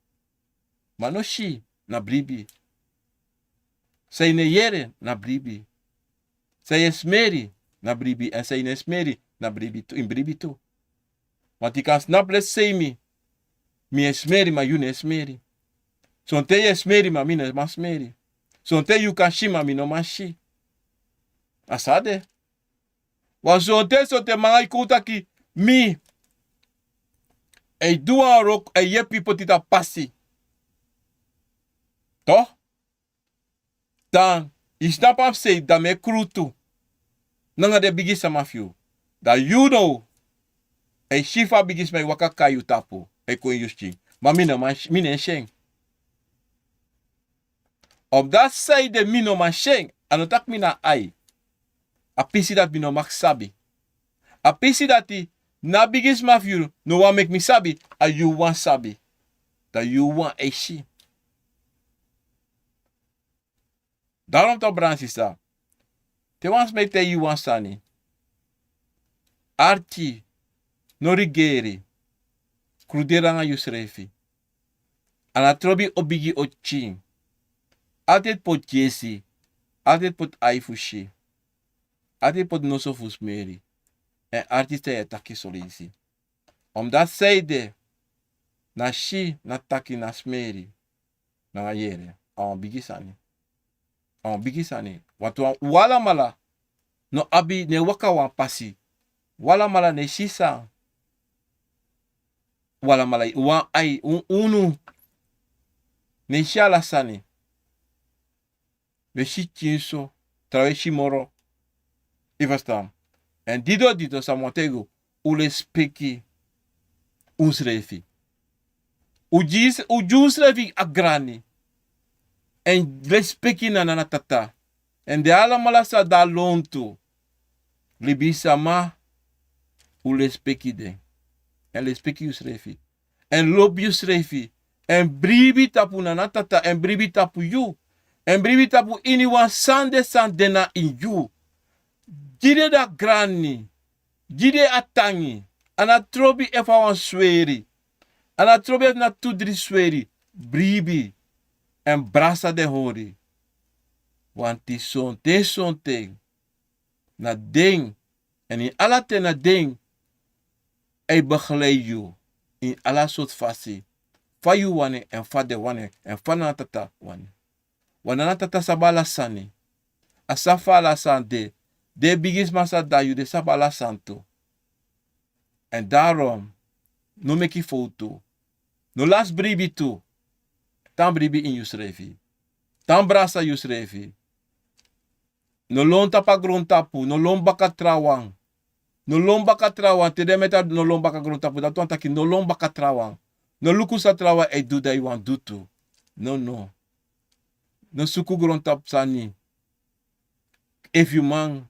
Ma no si na bribi. San yu no e yere na bribi. San yu e smeri na bribi, èn san yu no e smeri na bribi tu, ini bribi tu. Want yu kan snapu leti sei mi, mi e smeri, ma yu no e smeri. Sonten yu e smeri, ma mi no man smeri. Sonten yu kan si, ma mi no man si. A so a de. Wan sonten, sonten man e kon taki mi e du wan wroko, e yepi poti tapu pasi. Toch? Dan yu snapu a fu sei, dan mi e krutu nanga den bigisma fu yu. Dan yu now e si fa a bigisma e waka kai yu tapu, e kon ini yu skin. Ma mi no man si, mi no e si en. Omdati seide mi no man si en, a no taki mi na ai. A pisi dati mi no mag sabi. A pisi dati na bigisma fu yu no wani meki mi sabi, a yu wani sabi. Dan yu wani e si. Daarom toch, brada, sisa, te wan sma e taigi yu wan sani, arki, no rigeri, kruderi nanga yusrefi. A no trobi o bigi o pikin. Altijd poti yesi, altijd poti ai fu si, altijd poti noso fu smeri. Èn arki san yu e taki soleisi. Omdati seide, na si, na taki, na smeri, nanga yere, a wan bigi sani. A wan bigi sani. Want wan, un alamala no abi, no e waka wan pasi. Un alamala no e si san. Un alamala, wan ai, un, unu no e si ala sani. Un e si pikinso, trawan e si moro. Yu e ferstan? Èn dido dido san mi wani taigi un, un lespeki unsrefi. Un gi, un gi unsrefi a grani. Èn lespeki na nana, tata. Èn den alamala san de na lontu, libisma, un lespeki den. Èn lespeki yusrefi. Èn lobi yusrefi. Èn bribi tapu nana, tata. Èn bribi tapu yu. Èn bribi tapu iniwan san de, san de na ini yu. Gi den a grani. Gi den a tangi. A no trobi efu a wan sweri. A no trobi efu na tu dri sweri. Bribi. Èn brasa den hori. Wanti sonten sonten na den, èn ini ala ten na den e beglei yu ini ala sortu fasi, fa yu wani èn fa den wani èn fa nana tata wani. Wan nana tata sabi ala sani. A sabi fa ala sani de. Den bigisma sa de na yu, den sabi ala sani tu. Èn darom, no meki fowtu. No lasi bribi tu. Tan bribi ini yusrefi. Tan brasa yusrefi. No lon tapu a grontapu, no lon baka trawan. No lon baka trawan, te den meti a no lon baka grontapu, dati wani taki no lon baka trawan. No luku san trawan e du, dan yu wani du tu. No, no. No suku grontapu sani. Efu yu man,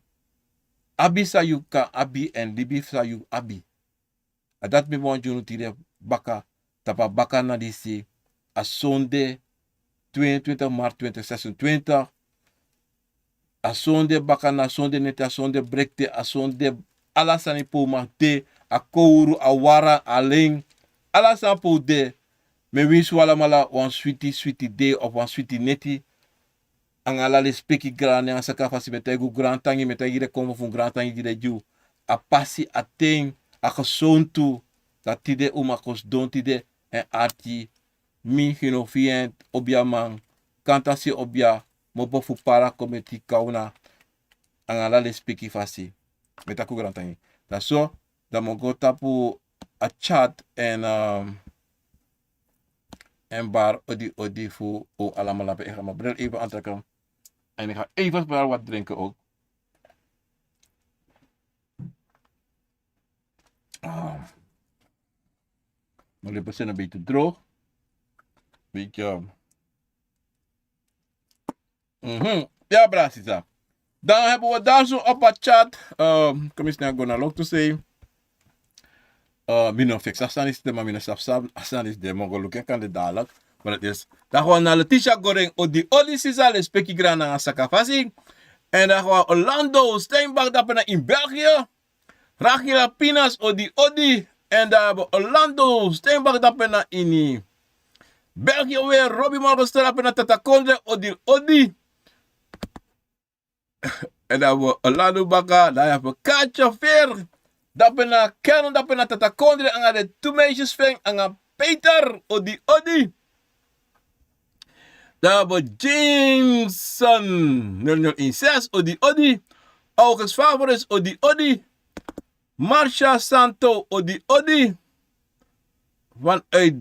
abi san yu kan abi èn libi san yu abi. A dati mi wani gi unu tide baka, tapu a baka na disi, a sonde, tweeëntwintig maart twintig zesentwintig. A sonde baka na sonde neti, a sonde brekte, a sonde ala sani pe un mag de, a kowru, a wara, a len, ala sani pe un de. Mi e winsi un alamala wan switi switi dei of wan switi neti. Anga ala lespeki grani anga sakafasi, mi e taigi un grantangi, mi e taigi den konfo fu un grantangi gi den gi un. A pasi, a ten, a gesontu, dati tide un mag kon sidon tide èn arki. Mi, Gino Fient, obiaman, kantasi obia, mopo fu para kometi kawna, anga ala lespeki fasi. Mi e taki un grantangi. Dan so, dan mi o go tapu a chat èn, ehm, èn bari odi odi fu un alamala. Pe, ik ga mijn bril even aantrekken. En ik ga even snel wat drinken ook. Ah. Mijn lippen zijn een beetje droog. Beetje. Mhm. Ja, brasisa. Dan hebben we daar zo op het chat. Ehm, kom eens naar Gonalok to say. Eh, mi no fiksi a sani de, ma mi no sabi san a sani de, mi o go luku en kande dadelijk. Maar het is, dan gaan we naar Letitia Goring, odi odi sisa, lespeki grani nanga sakafasi. En dan gaan we Orlando Steinbach, dape na in België. Rachel Pinas, odi odi. En dan hebben we Orlando Steinbach, dape na ini België weer. Robbie Morgenstern, dape na Tata Kondre, odi odi. En dan hebben we Orlando baka, dan hebben we Kaatje Veer. Dape na Kern, dape na Tata Kondre, anga de tu meisjes fu en, anga Peter, odi odi. Dan hebben we Jameson, nul nul een zes, odi odi. August Favoris, odi odi. Marcia Santo, odi odi. Vanuit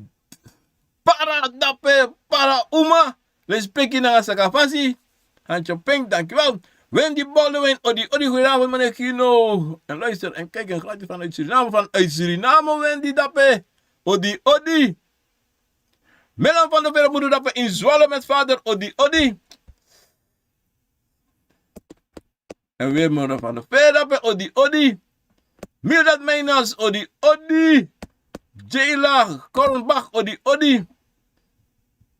Para, dape, Para Uma. Lespeki nanga sakafasi. Handje pink, dankjewel. Wendy Baldwin, odi odi, goedenavond meneer Gino. En luister en kijk en gratis vanuit Suriname, vanuit Suriname, Wendy, dape. Odi odi. Melan van der Veer, moeder, dape in Zwolle met vader, odi odi. En weer mevrouw van der Veer, dape, odi odi. Mildred Meiners, odi odi. Jayla Kornbach, odi odi.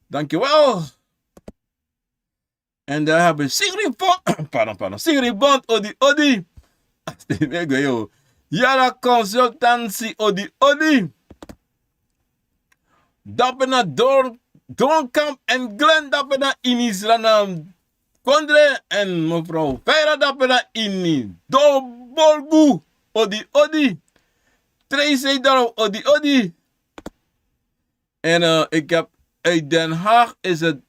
Dankjewel. En dan hebben we Sigrid Bond, pardon, pardon, Sigrid Bond, odi odi. Yara Consultancy, odi odi. Dape na Don, Donkamp en Glen, dape na ini Sranan Kondre, en mevrouw Feira, dape na ini Dolborgu, odi odi. Tracy Dorf, odi odi. En eh, ik heb uit Den Haag is het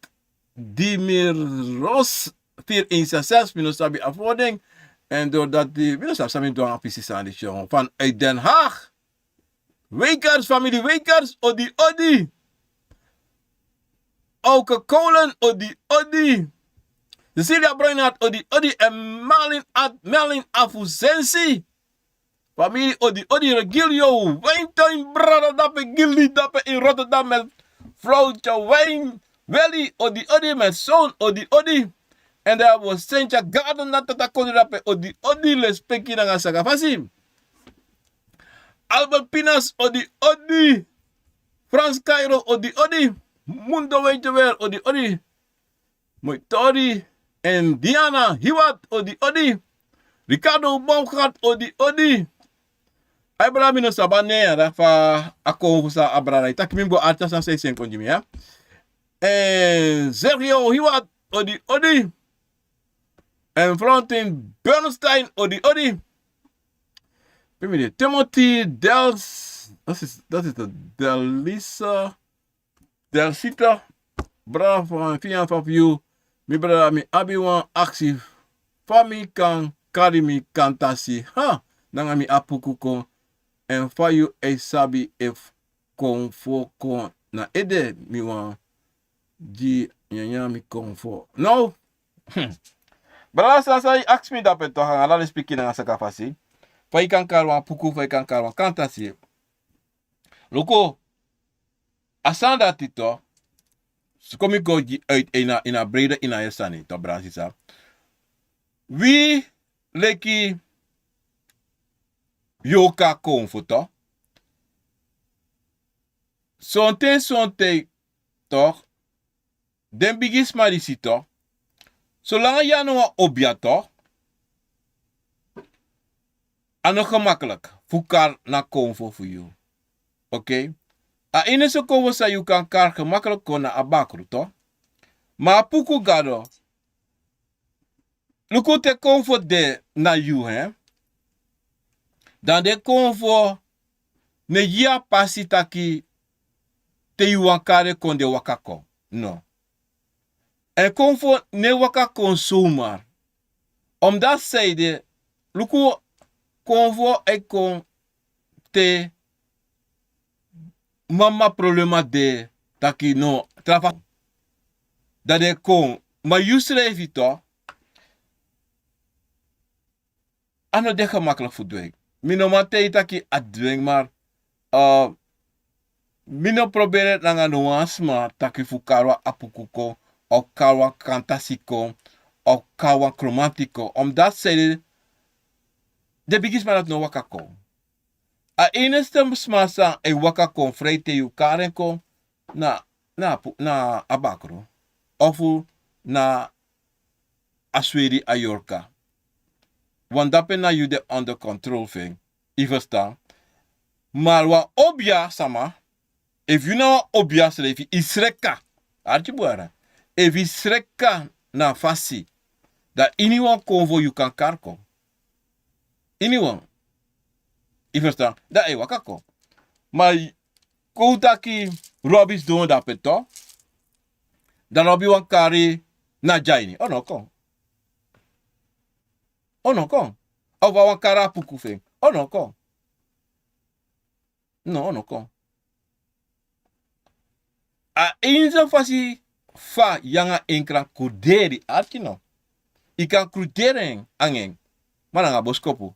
Dimiros vier een zes zes, mi no sabi a vording. En doordat die, mi no sabi san mi du nanga pisi sani, jongen. Vanuit Den Haag. Wekers, familie Wekers, odi odi. Auke Kolen, odi odi. Cecilia Bruinhart, odi odi. En Malin At, Malin Afusensi. Familie, odi odi. Regilio Wijntuin, brada, dape Gilly, dape in Rotterdam met vrouwtje Wijn, Willy, odi odi, met zoon, odi odi. En dan hebben we Sintje Garden, na Tata Kondre, dape, odi odi, lespeki nanga sakafasi. Albert Pinas, odi odi. Frans Cairo, odi odi. Mundo Weite weer, odi odi. Moitori en Diana Hiwat, odi odi. Ricardo Baumgart, odi odi. Ai brada, mi no sabi a nen ya, da fa a kon fu san a brada e taki, mi bo arti a san san e seni kon gi mi ya. Eh, Sergio Hiwa, odi odi. En Florentin Bernstein, odi odi. Pe mi de, Timothy Dels, dat is, dat is de Delisa. Delsita, brada, fa mi e firi fu yu, mi brada, mi abi wan aksi, fa mi kan kari mi kantasi, ha, nanga mi apuku kon, en fa yu e sabi efu konfo kon na ede, mi wani gi nyanyan mi konfo. Now, hmm. Brada, san san yu aksi mi dape, toch, nanga ala den spiki nanga saka fasi. Fa yu kan kari wan apuku, fa yu kan kari wan kantasi. Luku, a sani dati, toch, so kon mi go gi uit ini a, ini a brede, ini a sani, toch, brada, sisa. Wi leki yorka konfo, toch. Sonten, sonten, toch, den bigisma disi, toch, solanga yu a no wan obia, toch, a no gemakkelijk fu kari na konfo fu yu. Oké? A enige konfo san yu kan kari gemakkelijk kon na a bakru, toch. Ma apuku, gado, luku, te konfo de na yu, hè. Dan den konfo no e gi yu a pasi taki te yu wani kari en kon, den waka kon. No. En konfo no e waka kon zomaar. Omdat zij de, luku, konfo e kon te mama problema de, taki no, trafa. Dan den kon, ma yu srefi, toch, a no de gemakkelijk fu dwingi. Mi no man taigi taki a dwingi, maar, eh, mi no proberi nanga no wan sma taki fu kari wan apuku kon, of kari wan kantasi kon, of kari wan kromanti kon. Omdat zij de, den bigisma dati no waka kon. A enigste sma san e waka kon vrij te yu kari en kon, na, na a pu-, na a bakru. Ofu na a sweri, a yorka. Want dape na yu de onder control fu en. Yu ferstan? Ma wan obia sama, efu yu na wan obia srefi, yu sreka. Arki bun, ara. Efu yu sreka na a fasi, dan iniwan konfo yu kan kari kon. Iniwan. Yu ferstan? Dan a e waka kon. Ma kon un taki Robi sidon dape, toch, dan Robi wani kari na Dyaini. O no kon. O no kon. Of a wani kari apuku fu en. O no kon. No, o no kon. A enige fasi fa yu nanga en kan kruderi, arki no. Yu kan kruderi en nanga en. Ma nanga boskopu.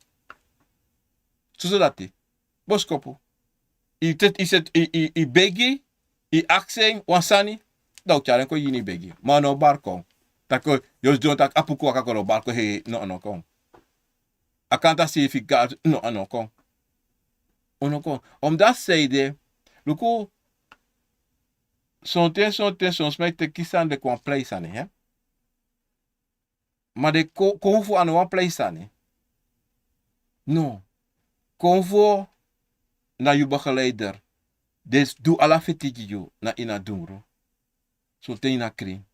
Soso dati. Boskopu. Yu te-, yu seti, yu, yu, yu begi, yu aksi en wan sani, dan a o tyari en kon ini yu begi. Ma a no o bari kon. Taki yu o sidon taki apuku waka kon, a o bari kon, hei, no, a no kon. A kantasi fi kari, no, a no kon. A no kon. Omdat zij de, luku, sonten, sonten, son sma e teki sani leki wan prei sani, hè. Ma den ko-, konfo a no wan prei sani. No. Konfo na yu begeleider. Den e du ala feti gi yu na ini a dungru. Sonten ini a krin.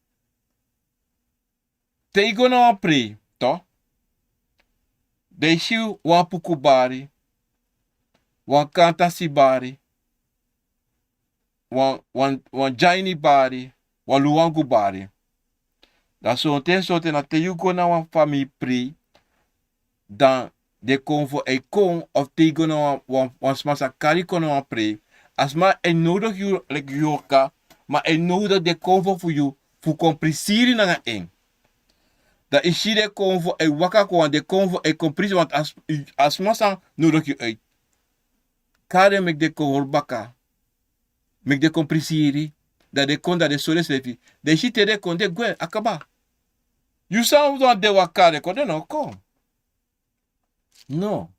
Te yu go na wan prei, toch, den e si wan apuku bari, wan kantasi bari, wan, wan, wan Dyaini bari, wan Luwangu bari. Dan sonten, sonten na te yu go na wan famiri prei, dan den konfo e kon, of te yu go na wan, wan, wan sma sa kari kon na wan prei, a sma e nodigi yu leki yorka, ma a e nodigi den konfo fu yu fu kon prisiri nanga en. Dan yu si den konfo e waka kon, want den konfo e kon prisiri, want a s-, a sma sa nodigi yu uit. Kari den, meki den kon hori baka. Meki den kon prisiri. Dan den kon, dan den sori densrefi. Dan yu si te den kon, den gwe, a kaba. Yu sa wani de waka, den kon, den no kon. No.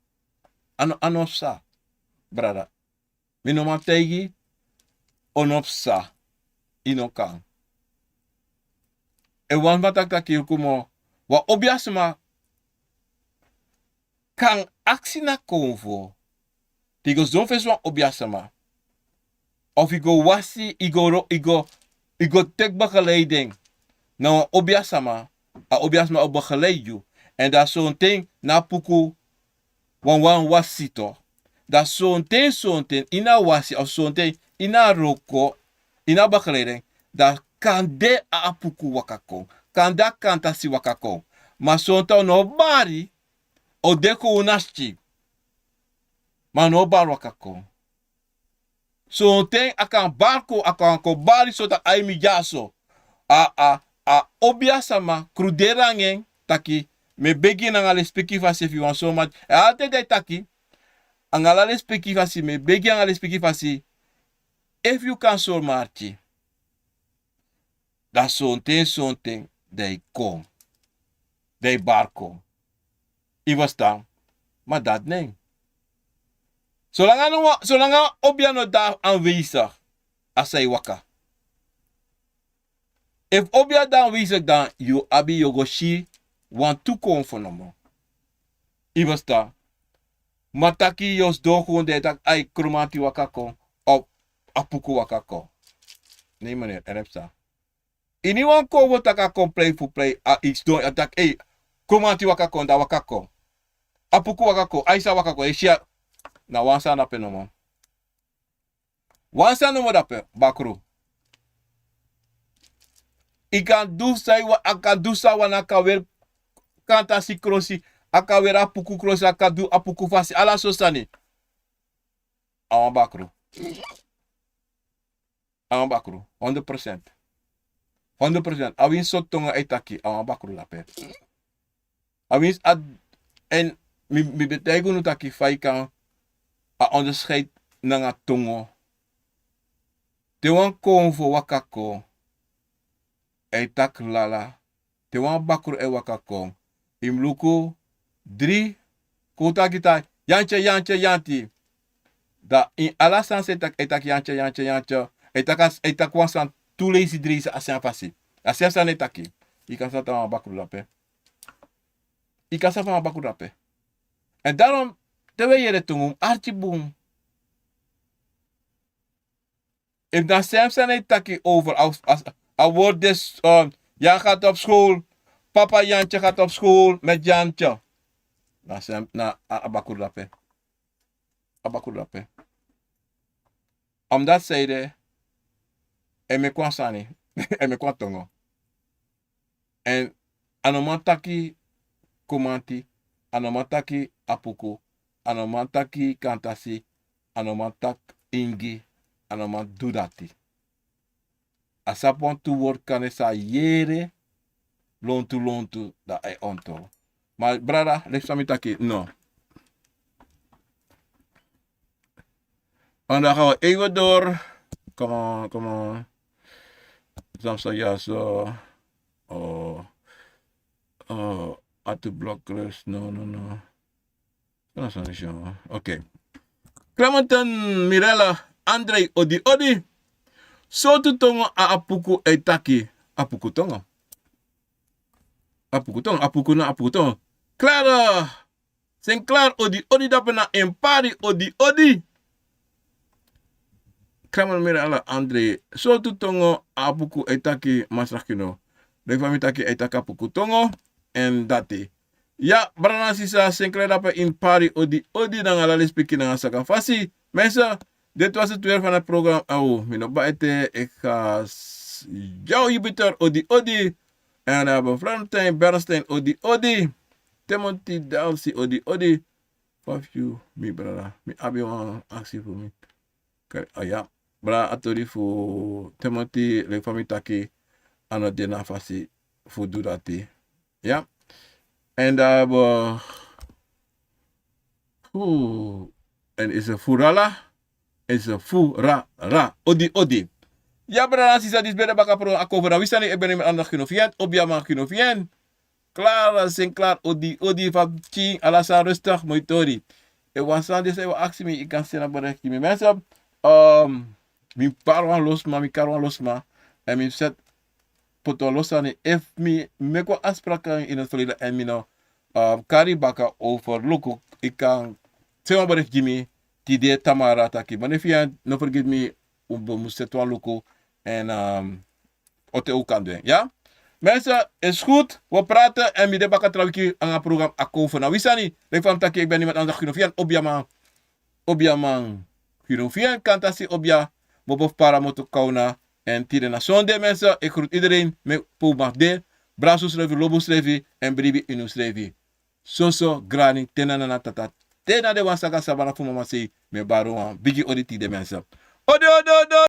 A no, a no psa, brada. Mi no man taigi, a no psa. Yu no kan. Èn wan sma taki taki yu komoto, wan obiasma kan aksi na konfo. Te yu go sidon fesi wan obiasma, of yu go wasi, yu go ro- yu go yu go teki begeleiding na wan obiasma, a obiasma o begeleidi yu. Èn dan sonten na a puku wan wan wasi tu. Dan sonten sonten ini a wasi of sonten ini a wroko, ini a begeleiding, dan kande a apuku waka kon, kande a kantasi waka kon. Ma sonten a no bari, o de kon un na skin, ma a no bari waka kon. Sonten a kan bari kon, a kan kon bari so taki ai mi dyaso. A a a obiasma kruderi nanga en taki, mi e begi nanga lespeki fasi efu yu wani sori marki. Èn ala ten di a e taki nanga ala lespeki fasi, mi e begi nanga lespeki fasi, efu yu kan sori marki. Dan sonten sonten dan yu kon, dan yu bari kon. Yu ferstan? Ma dati nen. Solanga no wan solanga obia no de anwesigi, a sa e waka. Efu obia de anwesigi dan yu o abi yu o go si wantu konfo nomo. Yu ferstan? Ma taki yu o sidon kon dan yu taki ai kromanti waka kon, of apuku waka kon. Nei meneer, èn e psa. Ini wan konfo taki a kon prei fu prei, a yu sidon a taki ei, kromanti waka kon, dan waka kon, apuku waka kon, ai san waka kon, yu si a, na wan sani dape nomo. Wan sani nomo dape, bakru. Yu kan du san yu wani, a kan du san a wani, a kan weri kantasi krosi, a kan weri apuku krosi, a kan du apuku fasi, ala so sani. A wan bakru. A wan bakru, hondro prosent. Hondro prosent. A winsi sortu tongo a e taki, a wan bakru dape. A winsi a, èn mi mi ben taigi unu taki fa yu kan a onderscheid nanga tongo. Te wan konfo waka kon, a e taki lala. Te wan bakru e waka kon, yu mus luku dri, kon taki taki yantye yantye yanti. Dan ini ala sani san yu taki, yu taki yantye yantye yantye, yu taki wan sani tu leisi dri, a sani fasi, a sani yu taki. Yu kan sabi taki a wan bakru dape. Yu kan sabi taki a wan bakru dape. Èn darom, te wi e yere tongo, un mus arki bun. Efu na a sem sani e taki over a, a, a word de, um, Jan gaat op school, papa Jantje gaat op school met Jantje. Na a sem, na a, a bakru dape. A bakru dape. Omdat zij de, e meki wan sani, e meki wan tongo. Èn a no man taki kromanti, a no man taki apuku, a no man taki kantasi, a no man taki ingi, a no man du dati. A sabi wantu wortu kande san a yere lontu lontu, dan a e onto. Ma brada, leki san mi taki, no. En dan gaan we even door. Come on, come on. Samson, ja, zo. Oh. Oh, Atu Blokkers. No, no, no. No, sorry, sorry. Oké. Clementon, Mirella, André, odi, odi. Sortu tongo a apuku e taki. Apuku tongo. Apuku tongo, apuku na, apuku tongo. Clara. Sen Klaar, odi, odi, dape na en pari, odi, odi. Kramer, Mere, ala Andre. Sortu tongo a apuku e taki, masra Kino? Leki fa mi taki, e taki apuku tongo. Èn dati. Ya, brada, sisa, Sen Klaar, dape in pari, odi, odi, nanga ala lespeki nanga saka fasi. Mensen, dit was het weer van het programma. Oh, mi no bai ete, ik ga s-, jou, Jupiter, odi, odi. En we hebben Florentijn Bernstein, odi, odi. Timothy Dalsi, odi, odi. Fa fu yu, mi brada. Mi abi wan aksi fu mi. Kari, ah, ya. Brada, a tori fu Timothy, leki fa mi taki, a no de na fasi fu du dati. Ya. En dan hebben we, oeh, en is a furala. Is a furala. Odi, odi. Ya, brada, sisa, disi ben de baka pro a cover. Na wi sani, e ben mi andak Kino fi en, obiaman Kino fi en. Klaar, Sen Klaar, odi, odi, fa pikin, ala sani rustig, moi tori. Efu wan sani de san yu wani aksi mi, yu kan seni a bericht gi mi. Mensen, ehm, mi pari wan lo sma, mi kari wan lo sma. Èn mi seti poti wan lo sani. Efu mi meki wan afspraak in het verleden èn mi no, ehm, kari baka, overlook, yu kan seni wan bericht gi mi. Tide tamara taki. Mane fian, no forget mi, un bo musetu a luku. En ote un kan du en ya. Mensen, is goed. We praten en mi de baka trawiki anga program akofu na wisani. Leki fan taki ik ben niemand anders dan Guno Fian. Obia man. Obia man. Guno Fian kantasi obia. Mobo fu para moto kauna. En tide na sonde mensen, ik groet iedereen. Me po mag de. Brasu srefi, lobu srefi. En bribi inu srefi. Soso, grani, tena nana tata. Tena de wan saka sabana fu mama sei. Me baro wan bigi odi tide mensen. Odi, odi, odi, odi.